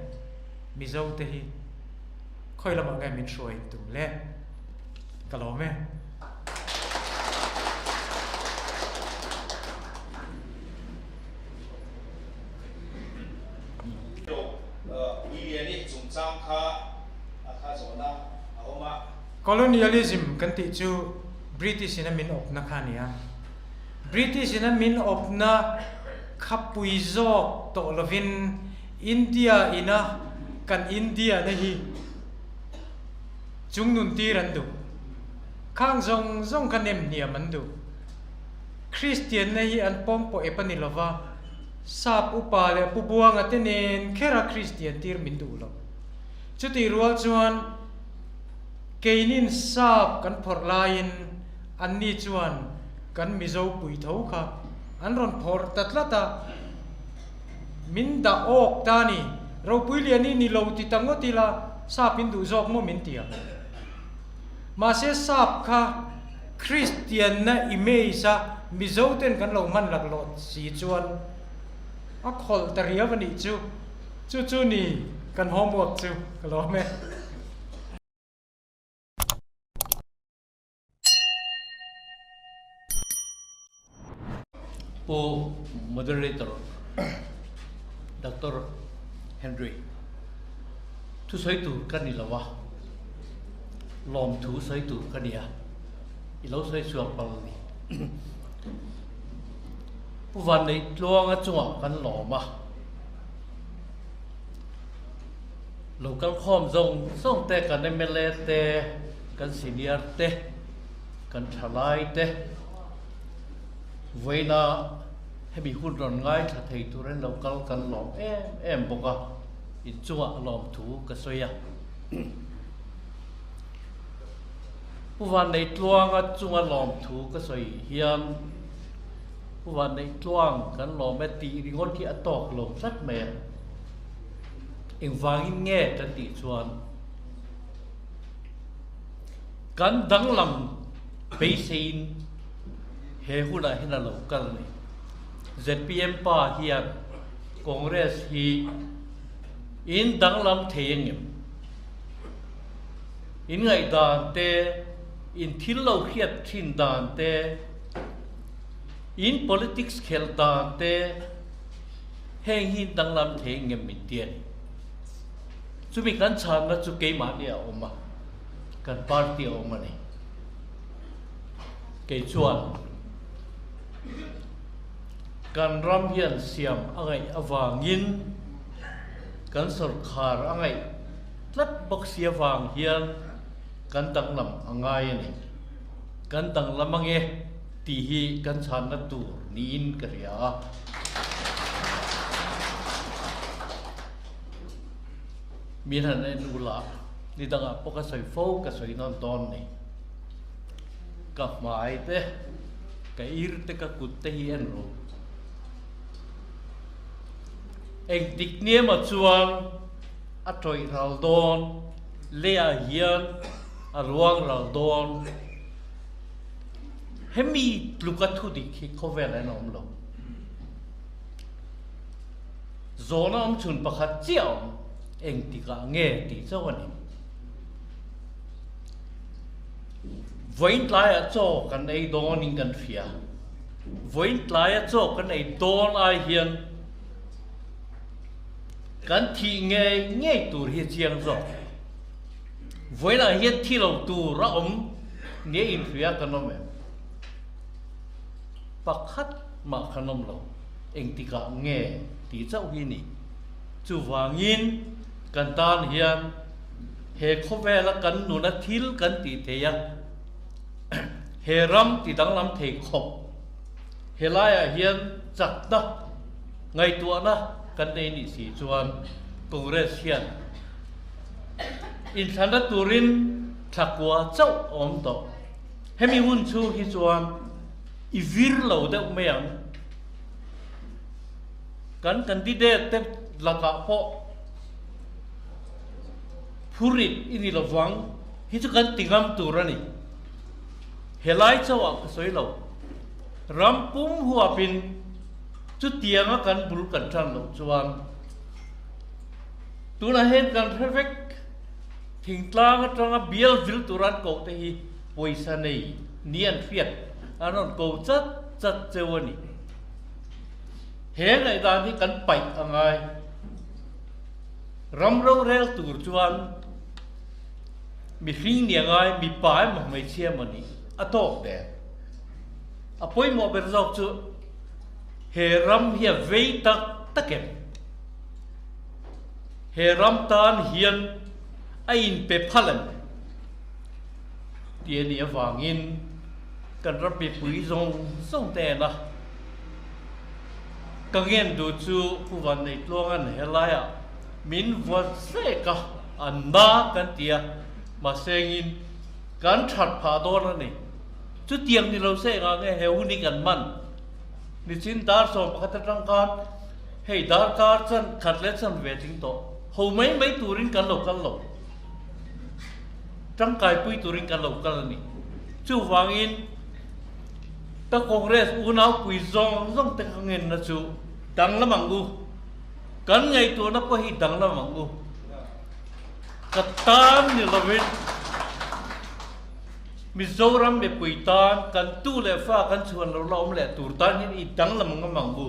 Mizo te hi khawi lamah nge min hruai in tum le? Ka lawm e. Colonialism kan tih chu. British in a min awpna kha a ni a. British in a min awpna kha pui zawk tawh lovin India ina kan India na hi chung nun tir an duh. Khang zawng zawng kha nem hniam an duh. Kristian na hi an pawm pawh ep a ni lova, Sap upa leh Pu Buanga te nen khera Kristian tir min duh lo. Chutih rual chuan keinin sap kan phawrh laiin anni chuan kan Mizo pui tho kha an rawn phawrh ta tlat a, min dah awk ta a ni. Ropui lian i ni lo ti ta ngawt ila sap in duh zawk maw min ti ang. Mahse sap kha Kristianna image a Mizo ten kan lo hman laklawh si chuan a khawlh ta riau a nih chu. Chu chu ni kan homework chu ka lawm e. Pu Moderator Doctor Henry, thusawi tur ka ni lo a, lawmthu sawi tur ka ni a, i lo sawi chhuak pal a ni. Pu Vanneitluanga chungah kan lawm a. Lo kal khawm zawng zawng te kan mla te, kan senior te, kan thalai te vawiina hemi hun rawn ngaithla thei turin lo kal kan lawm em em bawk a, inchungah lawmthu ka sawi a. Pu Vanneitluanga chunga lawmthu ka sawi hian Pu Vanneitluang kan lawm e tih ringawt hi a tawk lo tlat mai a. Engvangin nge kan tih chuan kan danglam beiseiin he hunah hian a lo kal a ni. Zpm pa hian Congress hi in danglam thei engem? In ngaihdan te, in thil lo hriat thin dan te, in politics khelh dan te, Heng hi danglam thei ngem min ti a ni. Chumi kan chhanna chu keimahni a awm a, kan party a awm a ni. Kei chuan kan ram hian siam a ngaih avangin kan sawrkhar a ngaih tlat bawk si avang hian kan danglam a ngai a ni. Kan danglam ange tih hi kan chhanna tur niin ka hria a. Min han en ula, ni dangah pawh ka sawi fo, ka sawi nawn dawn ni. Ka hmai te, ka ir te, ka kut te hi en rawh. Engtik niamah chuan a tawih ral dawn, leiah hian a ruang ral dawn. Hemi tluka thudik hi khawvel an awm lo. Zawhna awm chhun pakhat chiah a awm, engtikah nge tih chauh a ni. Vawiin tlaiah chaw kan ei dawnin kan hria. Vawiin tlaia chaw kan ei dawn ai hian kan thih ngei ngei tur hi a chiang zawk. Vawiinah hian thi lo tur a awm nia inhria kan awm em? Pakhat mah kan awm lo, engtikah nge tih chauh hi ni. Chuvangin kan tan hian he khawvela kan nuna thil kan tih thei a, he ram ti danglam thei khawp helaiah hian chakna, ngaihtuahna kan nei nih si chuan Congress hian inthlanna turin thlakua chauh a awm tawh. Hemi hun chhung hi chuan i vir lo deuh mai ang. Kan candidate te lakah pawh phurit i ni lovang hi chu kan ti ngam tur a ni. Helai chauhah ka sawi lo. Ram pum huapin chutianga kan bul kan tan loh chuan tunah hian kan hre vek. Thingtlang atanga bial vil tur an koh te hi pawisa nei ni an hriat an rawn ko chat chat cheu a ni. He ngaihdan hi kan paih a ngai. Ram rorel tur chuan mihring ni a ngai, mipa emaw hmeichhia emaw nih a tawk der. A pawimawh ber zawk chu he ram hi a vei tak tak em? He ram tan hian a inpe phal em? Tih a nih avangin kan ram mipui zawng zawng te en a, ka ngen duh chu Pu Vanneitluanga'n helaiah min vuan sek a, a na kan ti a, mahsengin kan that phah dawn a ni. Chutiang ni lo se engah nge he hun hi kan man? Nichin dar 11 atang khan hei darkar chan khat leh chan ve tling tawh ho mai mai turin kan lo kal lo. Tangkaipui turin kan lo kal a ni. Chuvangin ka Congress unaupui zawng zawng te ka ngenna chu danglam ang u. Kan ngaihtuahna pawh hi danglam ang u. Ka tan ni lovin Mizoram mipui tan kan tu leh fa kan chhuan lo la awm leh tur tan hian i danglam ngam ang u.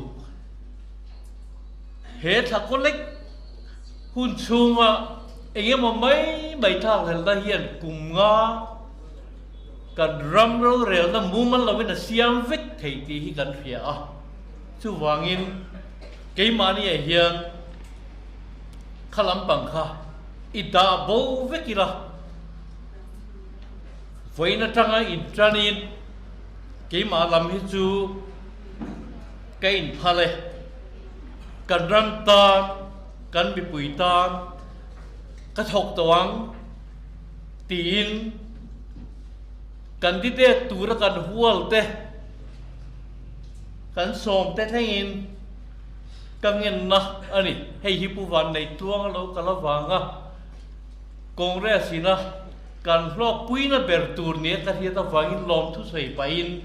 He thla kawlek hun chhunga eng emaw mai mai thlakhlelna hian kum nga kan ram rorelna mumal lovin a siam vek thei tih hi kan hria a. Chuvangin keimahniah hian kha lampang kha i dah bo vek ila, vawiin atanga intanin keimah lam hi chu ka inphal e, kan ram tan, kan mipui tan ka thawk tawh ang tiin candidate tura kan hual te, kan sawm te thlengin Ka ngenna a ni. Hei hi Pu Vannei tluang a lo kal avanga Congress ina kan hlawkpuina ber tur nia ka hriat avangin lawmthu sawi pahin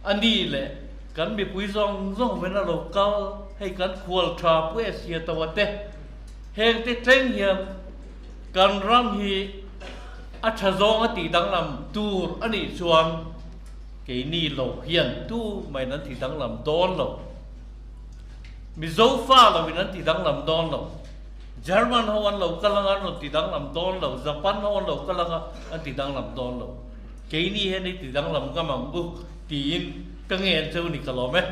a ni leh kan mipui zawng zawng ven a lo kal hei kan khual tha Pu Asia Tawa te heng te tleng hian kan ram hi a tha zawng a tih danglam tur a nih chuan keini lo hian tu main an ti danglam dawn lo. Mizo fa lo in an ti danglam dawn lo. German ho an lo kal anga an rawn ti danglam dawn lo, Japan ho an lo kal anga an ti danglam dawn lo. Keini hian i ti danglam ngam ang u tiin ka ngen cheu ni ka lawm e.